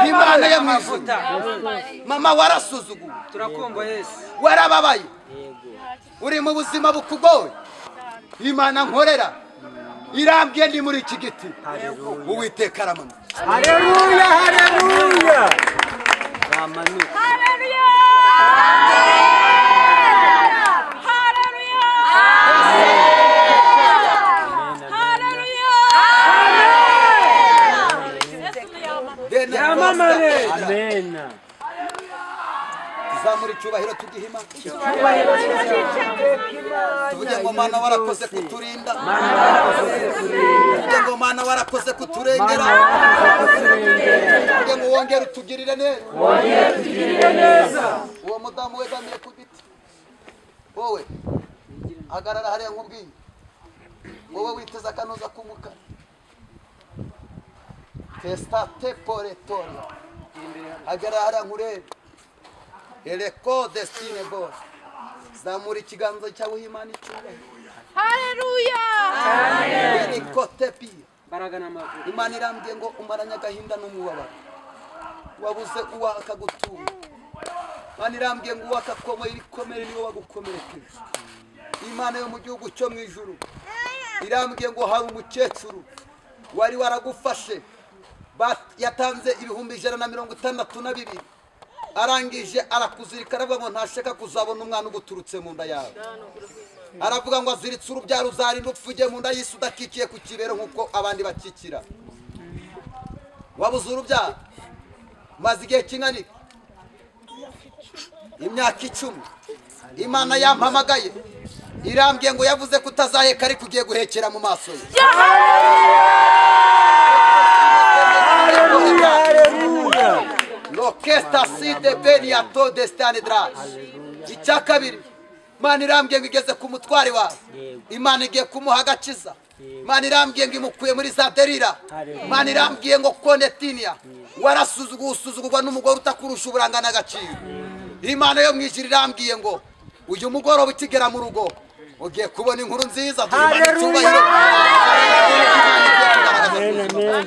Imana yo mu ijuru. Mama warasuzuguwe, Turakumva Yesu. warababaye, uri mu buzima bukugoye. Imana nkorera irambwiye ndi muri iki giti, Uwiteka aramanuka. Haleluya, haleluya. Bamanuka. Haleluya! Haleluya! Haleluya! Yesu Yamamare. Amen. Tuzamura icyubahiro tugihe Imana, tuvuge ngo Mana warakoze kuturinda, tuvuge ngo Mana warakoze kuturengera, tuvuge ngo wongere utugirire neza. Uwo mudamu wegamiye ku giti, wowe hagarara hariya nkubwiye, wowe witeze akanoza k'umukara, testate poretoria, hagarara hariya nkurebe, ereko destine bose, zamura ikiganza cyawe uhe Imana icyubahiro. Haleluya! Erikotepi. Mbaraga n'amavuta. Imana irambwiye ngo umaranye agahinda n'umubabaro, wabuze uwa akagutunga. Imana irambwiye ngo uwakakomoye ibikomere niwe wagukomerekeje. Imana yo mu gihugu cyo mu ijuru irambwiye ngo hari umukecuru wari waragufashe, yatanze 162,000, arangije arakuzirika, aravuga ngo ntashaka kuzabona umwana uguturutse mu nda yawe. Aravuga ngo aziritse urubyaro uzarinda upfa ujye mu nda y'isi udakikiye ku kibero nk'uko abandi bakikira. Wabuze urubyaro maze igihe kingana iki? Imyaka 10. Imana yampamagaye irambwiye ngo yavuze ko utazaheka ariko ugiye guhekera mu maso ye. Haleluya, haleluya. L'orchestre si de beniato destane drage. Icya kabiri, Imana irambwiye ngo igeze ku mutware wawe, Imana igiye kumuha agakiza. Imana irambwiye ngo imukuye muri za derira. Imana irambwiye ngo konetinia warasuzuguwe, usuzugurwa n'umugore utakurusha uburanga n'agaciro. Imana yo mu ijuru irambwiye ngo uyu mugoroba ukigera mu rugo ugiye kubona inkuru nziza. Duhe Imana icyubahiro. Amen, amen.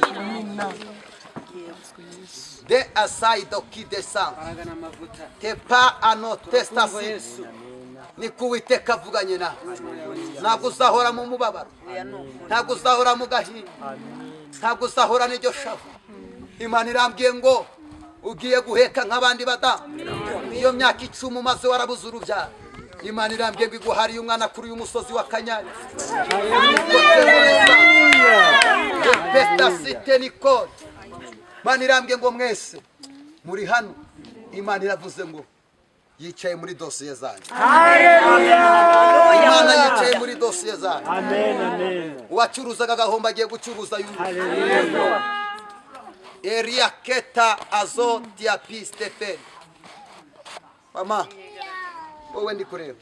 De asaido ki descend Mbaraga n'amavuta. te pa ano Turakumva testasi Yesu. niko Uwiteka avuganye nawe. Ntabwo uzahora mu mubabaro, ntabwo uzahora mu gahinda, ntabwo uzahora n'iryo shavu. Imana irambwiye ngo ugiye guheka nk'abandi badamu. Iyo myaka 10 umaze warabuze urubyaro, Imana irambwiye ngo iguhariye umwana kuri uyu musozi wa Kanyari. Pestasite Nicole. Imana irambwiye ngo mwese muri hano, Imana iravuze ngo yicaye muri dosiye zanyu. Imana yicaye muri dosiye zanyu. Amen, amen. Uwacuruzaga agahomba agiye gucuruza yuko. Haleluya. Eriaketa azo diapi Stephen. Mama, wowe ndi kureba,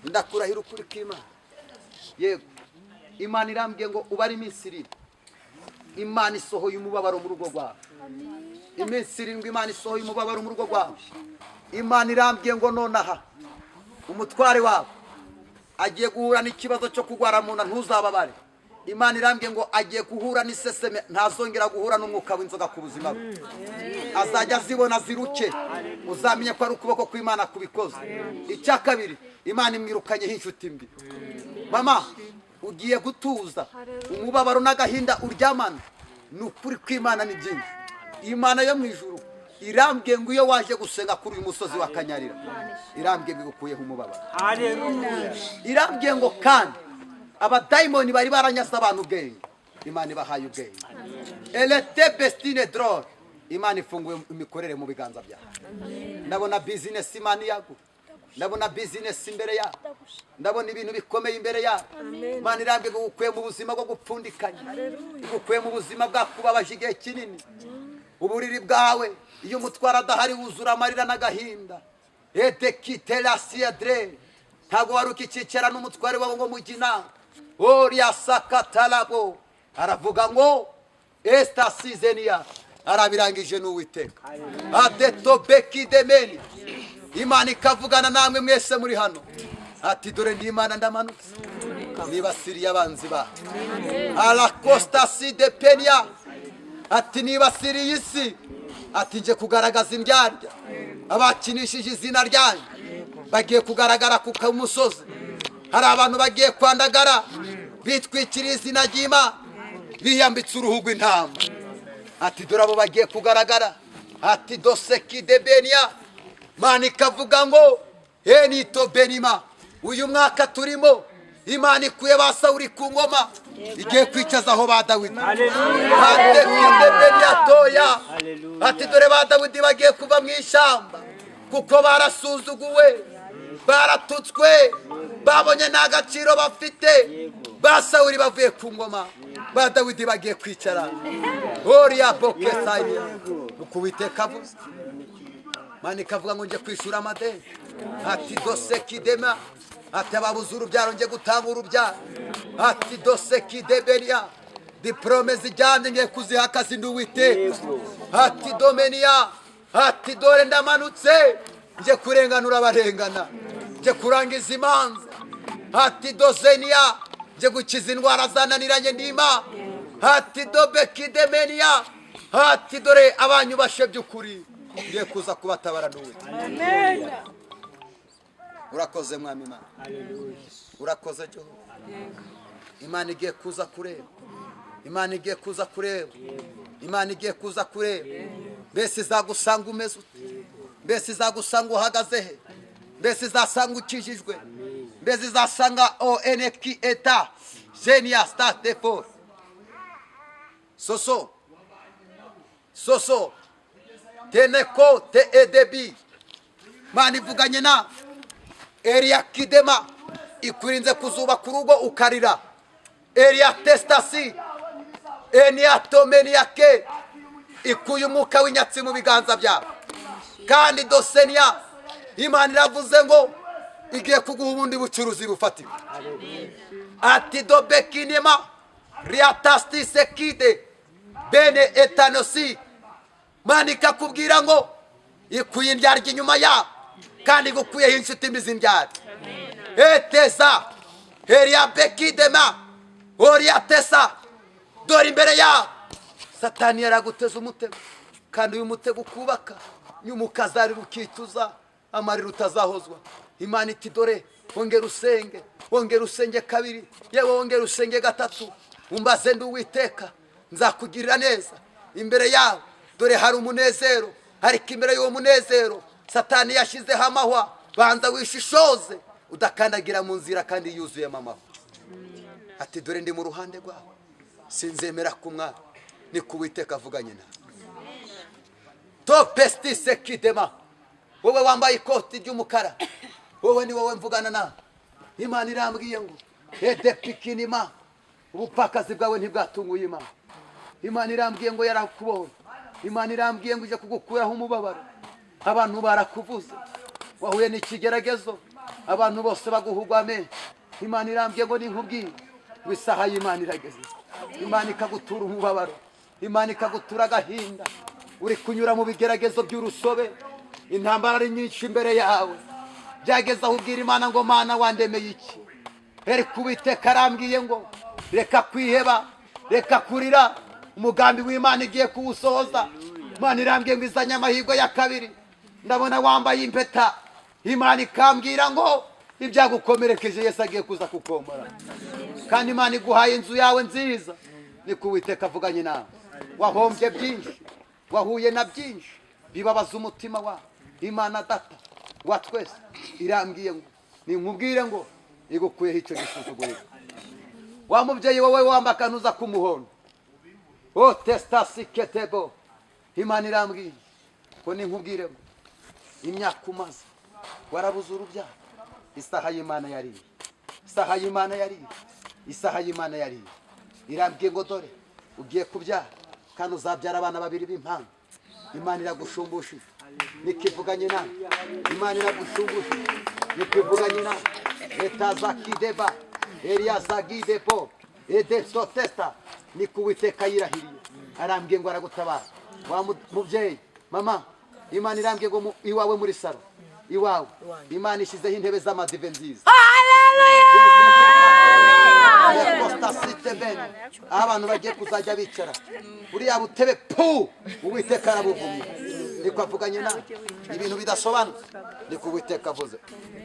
ndakurahira ukuri kw'Imana. Yego, Imana irambwiye ngo ubare iminsi 7. Imana isohoye umubabaro mu rugo rwawe. Iminsi 7 Imana isohoye umubabaro mu rugo rwawe. Imana irambwiye ngo nonaha umutware wawe agiye guhura n'ikibazo cyo kurwara mu nda, ntuzababare. Imana irambwiye ngo agiye guhura n'iseseme, ntazongera guhura n'umwuka w'inzoga ku buzima bwe. Azajya azibona ziruke, uzamenye ko ari ukuboko kw'Imana kubikoze. Icya kabiri, Imana imwirukanyeho inshuti mbi. Mama, ugiye gutuza umubabaro n'agahinda uryamana, ni ukuri kw'Imana ni byinshi. Imana yo mu ijuru irambwiye ngo iyo waje gusenga kuri uyu musozi wa Kanyarira, irambwiye ngo igukuyeho umubabaro. Haleluya. Irambwiye ngo kandi abadayimoni bari baranyaze abantu ubwenge, Imana ibahaye ubwenge. Elete bestine drog. Imana ifunguye imikorere mu biganza byawe. Ndabona business Imana yagu. Ndabona business imbere yawe. Ndabona ibintu bikomeye imbere yawe. Imana irambye gukuye mu buzima bwo gupfundikanya. Igukuye mu buzima bwakubabaje igihe kinini. Uburiri bwawe iyo umutwara adahari wuzura amarira n'agahinda. Edekitelasiadre. Ntabwo wari ukikicara n'umutware wawe ngo mujye inama. Oria sakatalabo. Aravuga ngo Esta sizenia arabirangije n'Uwiteka. Adetobekidemeni. Imana ikavugana namwe mwese muri hano. Ati dore ndi Imana ndamanutse. Nibasiriye abanzi ba. Alakosta si de penia. Ati nibasiriye isi. Ati nje kugaragaza indyarya. Abakinishije izina ryanjye bagiye kugaragara ku musozi. Hari abantu bagiye kwandagara bitwikiriye izina ry'Imana, biyambitse uruhu rw'intama. Ati dore abo bagiye kugaragara. Ati doseki de benia. Imana ikavuga ngo enito benima. Uyu mwaka turimo Imana ikuye ba Sawuli ku ngoma, igiye kwicaza aho ba Dawidi. Ati dore ba Dawidi bagiye kuva mu ishyamba kuko barasuzuguwe, baratutswe, babonye nta gaciro bafite. Ba Sawuli bavuye ku ngoma, ba Dawidi bagiye kwicara. Oria bokesainia. Uko Uwiteka avuze. Imana ikavuga ngo nje kwishura amadeni. Ati dosekidema. Ati ababuze urubyaro nje gutanga urubyaro. Ati dosekidebenia. Diplome zijyanye ngiye kuziha akazi ndi Uwiteka. Ati domenia. Ati dore ndamanutse nje kurenganura abarengana, nje kurangiza imanza. Ati dozenia nje gukiza indwara zananiranye ndima. Ati dobekidemenia. Ati dore abanyu bashe by'ukuri ngiye kuza kubatabara n'Uwiteka. Amen. Urakoze Mwami Imana. Urakoze Jehova. Imana igiye kuza kureba. Imana igiye kuza kureba. Imana igiye kuza kureba. Mbese izagusanga umeze ute? Mbese izagusanga uhagaze he? Mbese izasanga ukijijwe? Mbese izasanga onk eta genia stade for soso soso teneko te edebi. Imana ivuganye na Elia kidema ikurinze kuzuba kurugo ukarira. Elia testasi eniatomeniake ikuye umwuka w'inyatsi mu biganza byawe. Kandi dosenia Imana iravuze ngo igiye kuguha ubundi bucuruzi bufatika. Ati dobekinema riatastisekide bene etanosi. Imana ikakubwira ngo ikuye indyarya inyuma yawe kandi igukuyeho inshuti mbi z'indyarya. Eteza eria bekidema oriatesa. Dore imbere yawe Satani yaraguteza umutego, kandi uyu mutego ukubaka nyuma ukazarira ukituza amarira utazahozwa. Imana iti dore wongera usenge, wongera usenge kabiri, yewe wongera usenge gatatu, umbaze ndi Uwiteka nzakugirira neza. Imbere yawe dore hari umunezero, ariko imbere y'uwo munezero Satani yashyizeho amahwa. Banza wishishoze udakandagira mu nzira kandi yuzuyemo amahwa. Ati dore ndi mu ruhande rwawe, sinzemera kumwa, ni ku Uwiteka avuganye nawe. Topestise kidema. Wowe wambaye ikoti ry'umukara, wowe ni wowe mvugana nawe. Imana irambwiye ngo edepikinima, ubupfakazi bwawe ntibwatunguye Imana. Imana irambwiye ngo yarakubonye. Imana irambwiye ngo ije kugukuraho umubabaro. Abantu barakuvuze, wahuye n'ikigeragezo, abantu bose baguhugwa amenyo. Imana irambwiye ngo ninkubwiye ngo isaha y'Imana irageze. Imana ikagutura umubabaro, Imana ikagutura agahinda. Uri kunyura mu bigeragezo by'urusobe, intambara ari nyinshi imbere yawe. Byageze aho ubwira Imana ngo Mana wandemeye iki? Ariko Uwiteka arambwiye ngo reka kwiheba, reka kurira, umugambi w'Imana igiye kuwusohoza. Imana irambwiye ngo izanye amahirwe ya kabiri. Ndabona wambaye impeta. Imana ikambwira ngo ibyagukomerekeje Yesu agiye kuza kukomora. Kandi Imana iguhaye inzu yawe nziza. Niko Uwiteka avuganye nawe. Wahombye byinshi, wahuye na byinshi bibabaza umutima wawe. Imana data wa twese irambwiye ngo ninkubwire ngo igukuyeho icyo gisuzuguriro. Wa mubyeyi wowe wamba akanuza k'umuhondo, o testasiketebo, Imana irambwiye ko ninkubwire ngo imyaka umaze warabuze urubyaro, isaha y'Imana yariye, isaha y'Imana yariye, isaha y'Imana yariye. Irambwiye ngo dore ugiye kubyara kandi uzabyara abana babiri b'impanga. Imana iragushumbusha nikivuganye nawe, Imana iragushumbusha nikivuganye nawe. Etazakideba Eliazagidepo edesotesta, niko Uwiteka yirahiriye, arambwiye ngo aragutabara. Wa mubyeyi mama, Imana irambwiye ngo iwawe muri saro iwawe Imana ishyizeho intebe z'amadive nziza. Aho abantu bagiye kuzajya bicara uriya butebe pu Uwiteka arabuvumye, niko avuganye nawe ibintu bidasobanutse, niko Uwiteka avuze.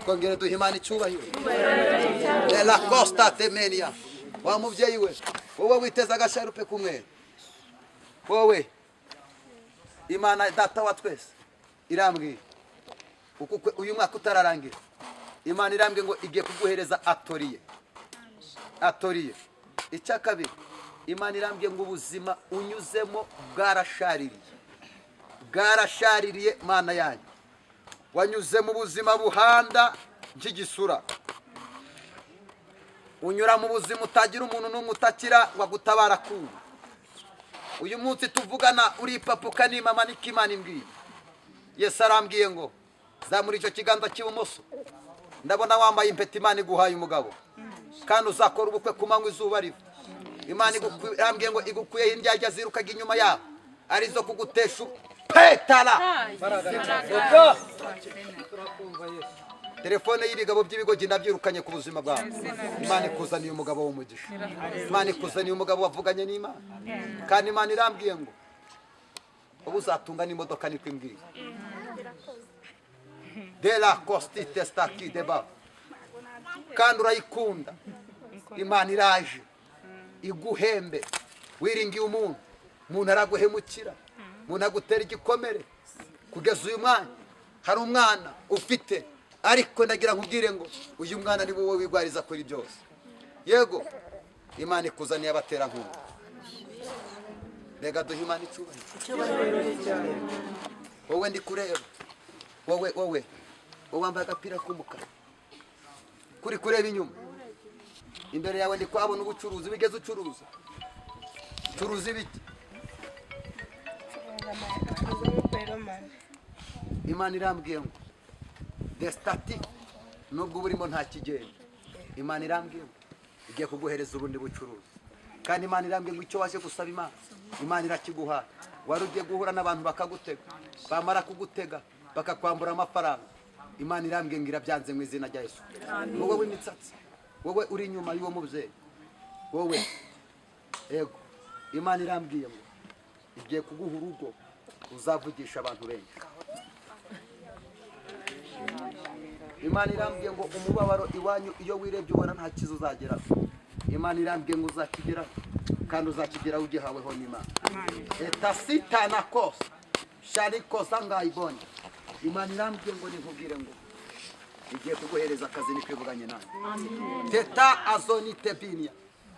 Twongere duhe Imana icyubahiro. De la costa temenia. Wa mubyeyi we, wowe witeze agasharupe k'umweru, wowe Imana data wa twese irambwiye uko uyu mwaka utararangira, Imana irambwiye ngo igiye kuguhereza atoriye, atoriye. Icya kabiri, Imana irambwiye ngo ubuzima unyuzemo bwarashaririye, bwarashaririye. Mana yanyu, wanyuze mu buzima buhanda nk'igisura, unyura mu buzima utagira umuntu n'umwe utakira ngo agutabara kuba. Uyu munsi tuvugana uripapuka n'imama, niko Imana imbwiye. Yesu arambwiye ngo zamura icyo kiganza cy'ibumoso, ndabona wambaye impeta Imana iguhaye umugabo, kandi uzakora ubukwe ku manywa izuba riva. Imana irambwiye ngo igukuyeho indyarya zirukaga inyuma yawe arizo kugutesha petara. Telefone y'ibigabo by'ibigogi ndabyirukanye ku buzima bwawe. Imana ikuzaniye umugabo w'umugisha, Imana ikuzaniye umugabo wavuganye n'Imana. Kandi Imana irambwiye ngo ubu uzatunga n'imodoka, niko imbwiye. De la costi testaki deba, kandi urayikunda. Imana iraje iguhembe. Wiringiye umuntu, umuntu araguhemukira, umuntu agutera igikomere. Kugeza uyu mwanya hari umwana ufite, ariko ndagira nkubwire ngo uyu mwana ni wowe wigwariza kuri byose. Yego, Imana ikuzaniye abaterankunga. Rega duhe Imana icyubahiro. Wowe ndi kureba, wowe wowe wowe wambaye agapira k'umukara, kuri kureba inyuma, imbere yawe ndi kuhabona ubucuruzi. Wigeze ucuruza? Curuza ibiki? Imana irambwiye ngo destati nubwo burimo nta kigenda, Imana irambwiye ngo igiye kuguhereza ubundi bucuruzi. Kandi Imana irambwiye ngo icyo waje gusaba Imana, Imana irakiguha. Wari ugiye guhura n'abantu bakagutega, bamara kugutega bakakwambura amafaranga. Imana irambwiye ngo irabyanze mu izina rya Yesu. Wowe w'imitsatsi, wowe uri inyuma y'uwo mubyeyi, wowe yego, Imana irambwiye ngo igiye kuguha urugo uzavugisha abantu benshi. Imana irambwiye ngo umubabaro iwanyu iyo wirebye ubona nta kizo uzageraho. Imana irambwiye ngo uzakigeraho, kandi uzakigeraho ugihaweho n'Imana. Etasitana kose sharikosa ngayibonye. Imana irambwiye ngo nikubwire ngo igiye kuguhereza akazi, nikwivuganye nawe. Teta azonite binia.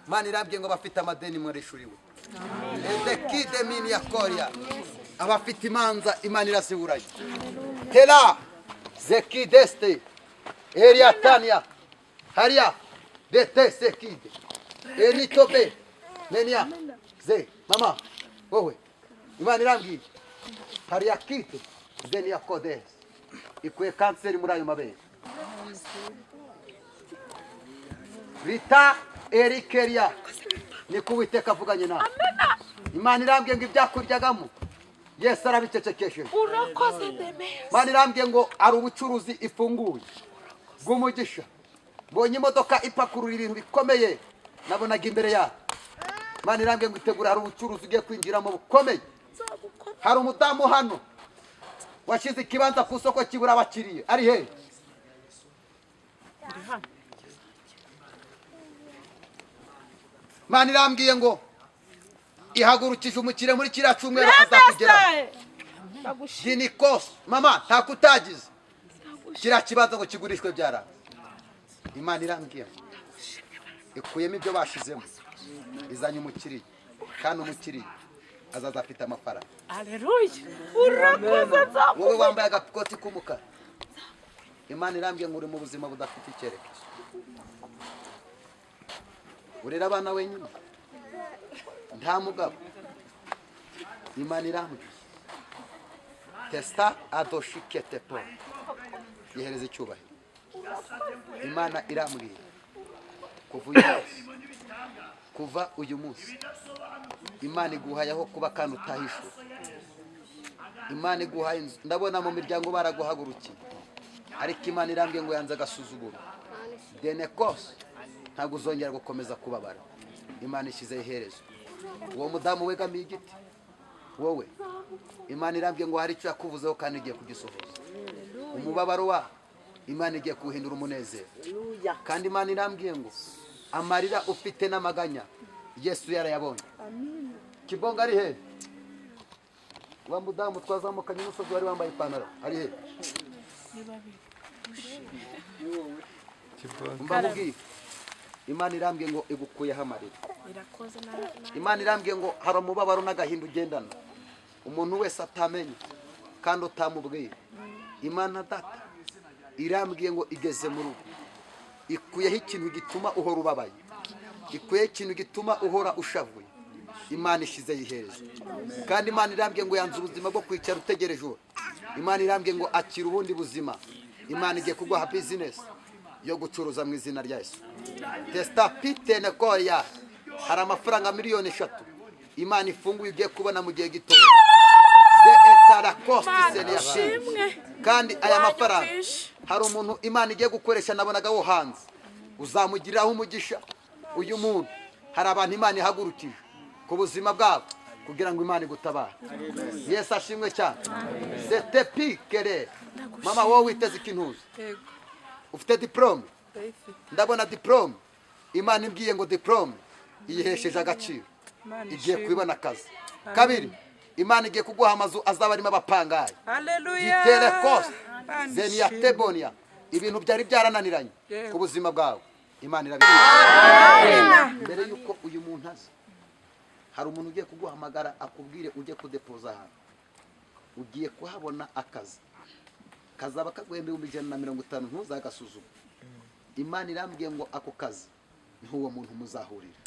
Imana irambwiye ngo bafite amadeni mwarishuriwe. Edekide minia koria, abafite imanza Imana iraziburaye. Tela zekideste eriatania haria dete sekide enitobe nenia ze mama wowe. Imana irambwiye haria kite zenia kodes ikuye kanseri muri ayo mabere. Rita erikeria, niko Uwiteka avuganye nawe. Imana irambwiye ngo ibyakuryagamo Yesu arabicecekesheje. Imana irambwiye ngo ari ubucuruzi ifunguye bw'umugisha. Mbonye imodoka ipakurura ibintu bikomeye nabonaga imbere yawe. Imana irambwiye ngo itegura, hari ubucuruzi ugiye kwinjiramo bukomeye. Hari umudamu hano washyize ikibanza ku isoko kibura abakiriya, ari he? Imana irambwiye ngo ihagurukije umukire muri kiriya cyumweru azakugeraho. Ginikos mama ntakutagize kiriya kibanza ngo kigurishwe byara. Imana irambwiye Ikuyemo ibyo bashizemo, izanye umukiriya, kandi umukiriya azaza afite amafaranga. Aleluya. Urakoze. Wowe wambaye agakoti k'umukara, Imana irambwiye ngo uri mu buzima budafite icyerekezo. Urera abana wenyine, nta mugabo. Imana irambwiye testa adoshikete po yihereza icyubahiro. Imana irambwiye kuva uyu munsi, kuva uyu munsi Imana iguhaye aho kuba kandi utahishura. Imana iguhaye inzu. Ndabona mu miryango baraguhagurukiye, ariko Imana irambwiye ngo yanze agasuzuguro. Denekos, ntabwo uzongera gukomeza kubabara. Imana ishyizeho iherezo. Uwo mudamu wegamiye igiti, wowe Imana irambwiye ngo hari icyo yakuvuzeho kandi igiye kugisohoza. Umubabaro wa Imana igiye kuwuhindura umunezero. Kandi Imana irambwiye ngo amarira ufite n'amaganya Yesu yarayabonye. Kibonga ari he? Wa mudamu twazamukanye umusozi wari wambaye ipantaro ari he? Mbamubwiye Imana irambwiye ngo igukuyeho amarira. Imana irambwiye ngo hari umubabaro n'agahinda ugendana, umuntu wese atamenye kandi utamubwiye. Imana data irambwiye ngo igeze mu rugo, ikuyeho ikintu gituma uhora ubabaye, ikuyeho ikintu gituma uhora ushavuye. Imana ishizeho iherezo. Kandi Imana irambwiye ngo yanze ubuzima bwo kwicara utegereje uwo. Imana irambwiye ngo akira ubundi buzima. Imana igiye kuguha business yo gucuruza mu izina rya Yesu. Testa pitene koya, hari amafaranga 3 miliyoni Imana ifunguye ugiye kubona mu gihe gito. Ze etara cost seniya. Kandi aya mafaranga hari umuntu Imana igiye gukoresha, nabonaga wo hanze, uzamugiriraho umugisha. Uyu muntu, hari abantu Imana ihagurukije ku buzima bwabo kugira ngo Imana igutabare. Yesu ashimwe cyane. Sete pikere. Mama, wowe witeze ikintuza, Yego. ufite diplôme? Ndayifite. Ndabona diplôme. Imana imbwiye ngo diplôme iyihesheje agaciro. Imana Igiye ishimwe. kubibona akazi. Kabiri, Imana igiye kuguha amazu azaba arimo abapangayi. Haleluya. Gitere cost Imana zeniya ishimwe. tebonia. Ibintu byari byarananiranye Yego. ku buzima bwawe, Imana irabikora. Mbere yuko uyu muntu aza, hari umuntu ugiye kuguhamagara akubwire ujye kudepoza ahantu, ugiye kuhabona akazi kazaba kaguhemba 150,000. Ntuzagasuzume. Imana irambwiye ngo ako kazi niho uwo muntu muzahurira.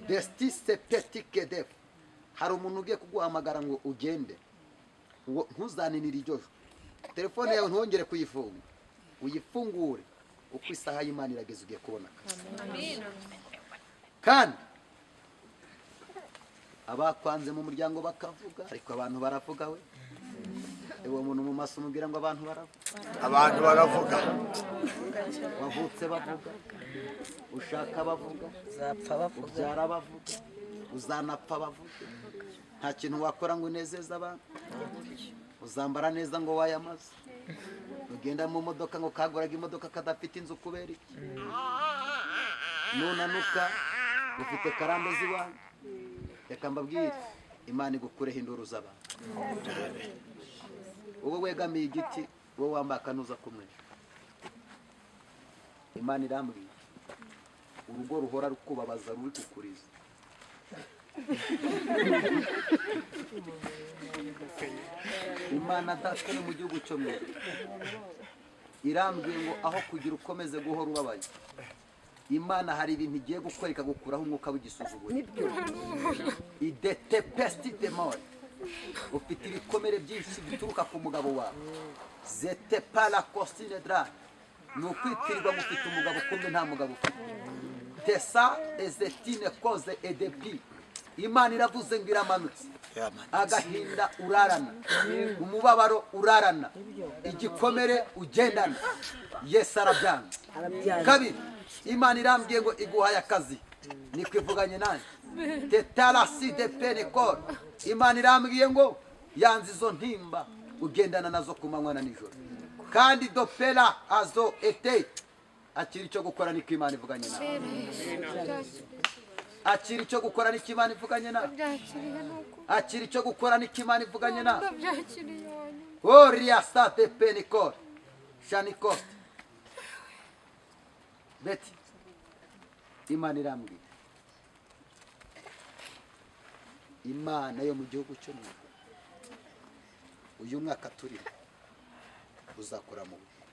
Destise petike def. Hari umuntu ugiye kuguhamagara ngo ugende. Uwo ntuzaninire iryo jwi. Telefone yawe ntwongere kuyifunga, uyifungure uko isaha y'Imana irageze. Ugiye kubona akazi. Kandi abakwanze mu muryango bakavuga, ariko abantu baravuga. We, uwo muntu mu maso umubwira ngo abantu baravuga. Abantu baravuga. Wavutse bavuga, ushaka bavuga, Uzapfa bavuga. ubyara bavuga, uzanapfa bavuga. Nta kintu wakora ngo unezeze abantu. Uzambara neza ngo wayamaze, ugenda mu modoka ngo kaguraga imodoka kadafite inzu kubera iki? Nunanuka ufite karande z'iwanyu. Reka mbabwire, Imana igukureho induru z'abantu. Wowe wegamiye igiti, wowe wambaye akanuza k'umweru, Imana irambwiye urugo ruhora rukubabaza, ruri kukuriza. Imana data yo mu gihugu cyo mu ijuru irambwiye ngo aho kugira ukomeze guhora ubabaye, Imana hari ibintu igiye gukora ikagukuraho umwuka w'igisuzuguro. Idete pesti demore. Ufite ibikomere byinshi bituruka ku mugabo wawe. Zete pala costine dra. Ni ukwitirirwa ngo ufite umugabo, kumbe nta mugabo ufite. Tesa ezetine koze edepi. Imana iravuze ngo iramanutse. Agahinda urarana, umubabaro urarana, igikomere ugendana, Yesu arabyanga. Arabyanga. Kabiri, Imana irambwiye ngo iguhaye akazi, nikwivuganye nanjye. Tetarasi de penekoro. Imana irambwiye ngo yanze izo ntimba ugendana nazo ku manywa na nijoro. Kandi dopera azo ete. Akira icyo gukora, niko Imana ivuganye nawe. Akira icyo gukora, niko Imana ivuganye nawe. Byakiriye nuko. Akira icyo gukora, niko Imana ivuganye nawe. Ndabyakiriye wanyuma. Oria sate penikor shanikot. Beti. Imana irambwira, Imana yo mu gihugu cyo mu ijuru, uyu mwaka turimo uzakora mu bukwe.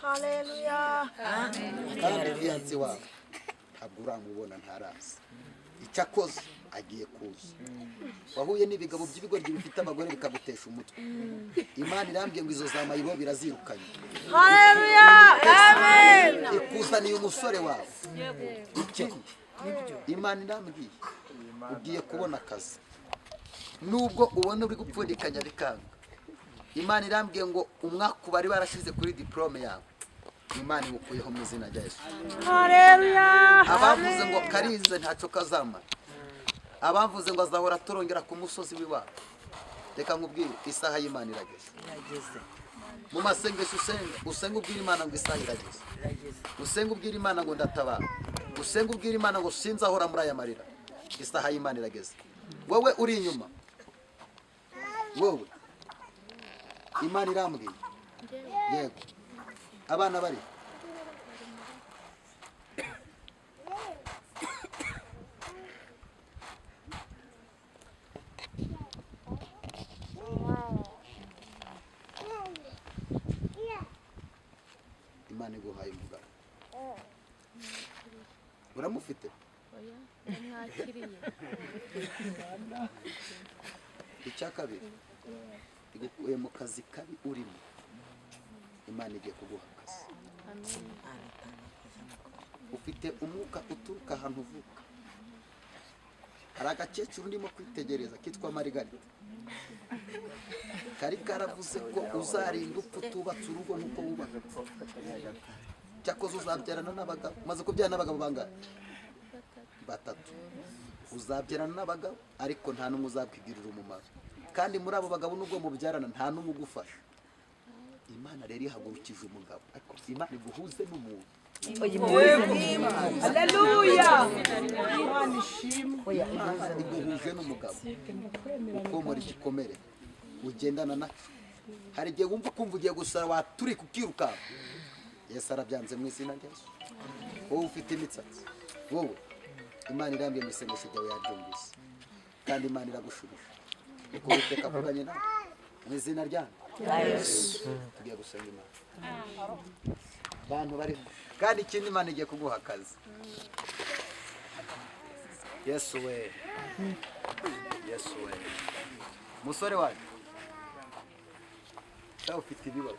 Haleluya. Kandi fiyanse wawe ntabwo uramubona, ntaraza, icyakoze agiye kuza. Wahuye n'ibigabo by'ibigoryi bifite abagore bikagutesha umutwe. Imana irambwiye ngo izo za mayibo birazirukanye. Haleluya. Amen. Ikuzaniye umusore wawe. Ikindi, Imana irambwiye ugiye kubona akazi, nubwo ubona uri gupfundikanya bikanga. Imana irambwiye ngo umwaka bari barashize kuri diplome yawe, Imana iwukuyeho mu izina rya Yesu. Haleluya. Abavuze ngo karize ntacyo kazamara, abavuze ngo azahora aturongera ku musozi w'iwabo, reka nkubwire, isaha y'Imana irageze. Mu masengesho usenga, usenga ubwira Imana ngo isaha irageze, usenga ubwira Imana ngo ndatabara, usenga ubwira Imana ngo sinzahora muri aya marira. Isaha y'Imana irageze. Wowe uri inyuma, wowe Imana irambwiye, yego abana bari Imana iguhaye umugabo, uramufite? Icya kabiri, igukuye mu kazi kabi urimo, Imana igiye kuguha akazi. Ufite umwuka uturuka ahantu uvuka. Hari agakecuru ndimo kwitegereza kitwa Marigarita, kari karavuze ko uzarinda upfa utubatse urugo nk'uko wubaka. Cyakoze uzabyarana n'abagabo. Umaze kubyara n'abagabo bangahe? Batatu. Uzabyarana n'abagabo ariko nta n'umwe uzakwigirira umumaro, kandi muri abo bagabo nubwo mubyarana nta n'umwe ugufasha. Imana rero ihagurukije umugabo, ariko Imana iguhuze n'umuntu. Haleluya. Imana iguhuje n'umugabo ukomora igikomere ugendana nacyo. Hari igihe wumva ukumva ugiye gusara, waturika ukirukanka. Yesu arabyanze mu izina rya Yesu. Wowe ufite imitsatsi, wowe Imana irambwiye mu isengesho ryawe yaryumvise, kandi Imana iragushubije. Uko Uwiteka avuganye nawe mu izina rya Yesu. Tugiye gusenga Imana. Abantu bari kandi ikindi, Imana igiye kuguha akazi. Yesu we, Yesu we, musore wanjye, nawe ufite ibibazo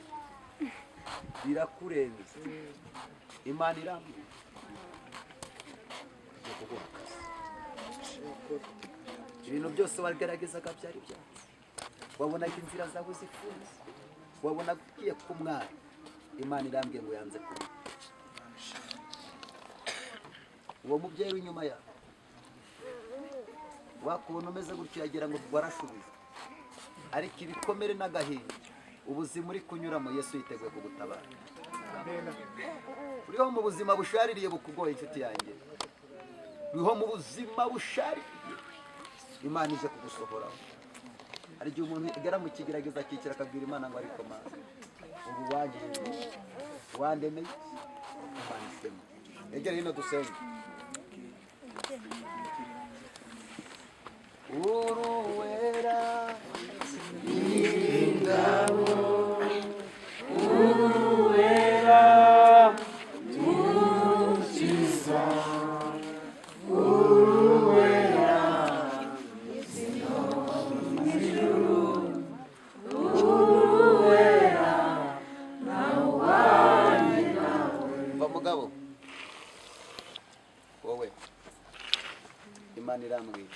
birakurenze, Imana irambwiye igiye kuguha akazi. Ibintu byose wageragezaga byari byanze, wabonaga inzira zawe zifunze, wabonaga ugiye ku mwana. Imana irambwiye ngo yanze kuba uwo mubyeyi w'inyuma yawe. Wakubona umeze gutyo yagira ngo warashubijwe, ariko ibikomere n'agahinda ubuzima uri kunyuramo, Yesu yiteguye kugutabara. Uriho mu buzima bushaririye bukugoye, inshuti yanjye, uriho mu buzima bushaririye, Imana ije kugusohoraho. Hari igihe umuntu agera mu kigerageza akicara akabwira Imana ngo ariko Mana, ubu wangije, wandemeye. Imana isema, egera hino dusenge. Uruwera ingabo, Uruwera mukiza, Uruwera ijuru, Uruwera nawani nawe. Va mugabo, wowe Imana irambwiye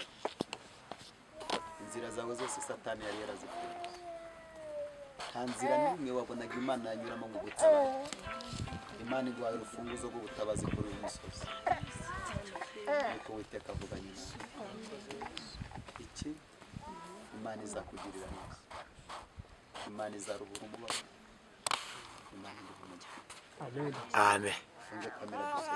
inzira zawe zose Satani yari yarazifunze. Nta nzira n'imwe wabonaga Imana yanyuramo ngo gutabara. Imana iguhaye urufunguzo rw'ubutabazi kuri uyu musozi. Niko Uwiteka avuganye nawe. Iki Imana izakugirira neza, Imana izaruhura umubabaro, Imana iguha umugisha. Amen. Amen. Funge kamera dusenge.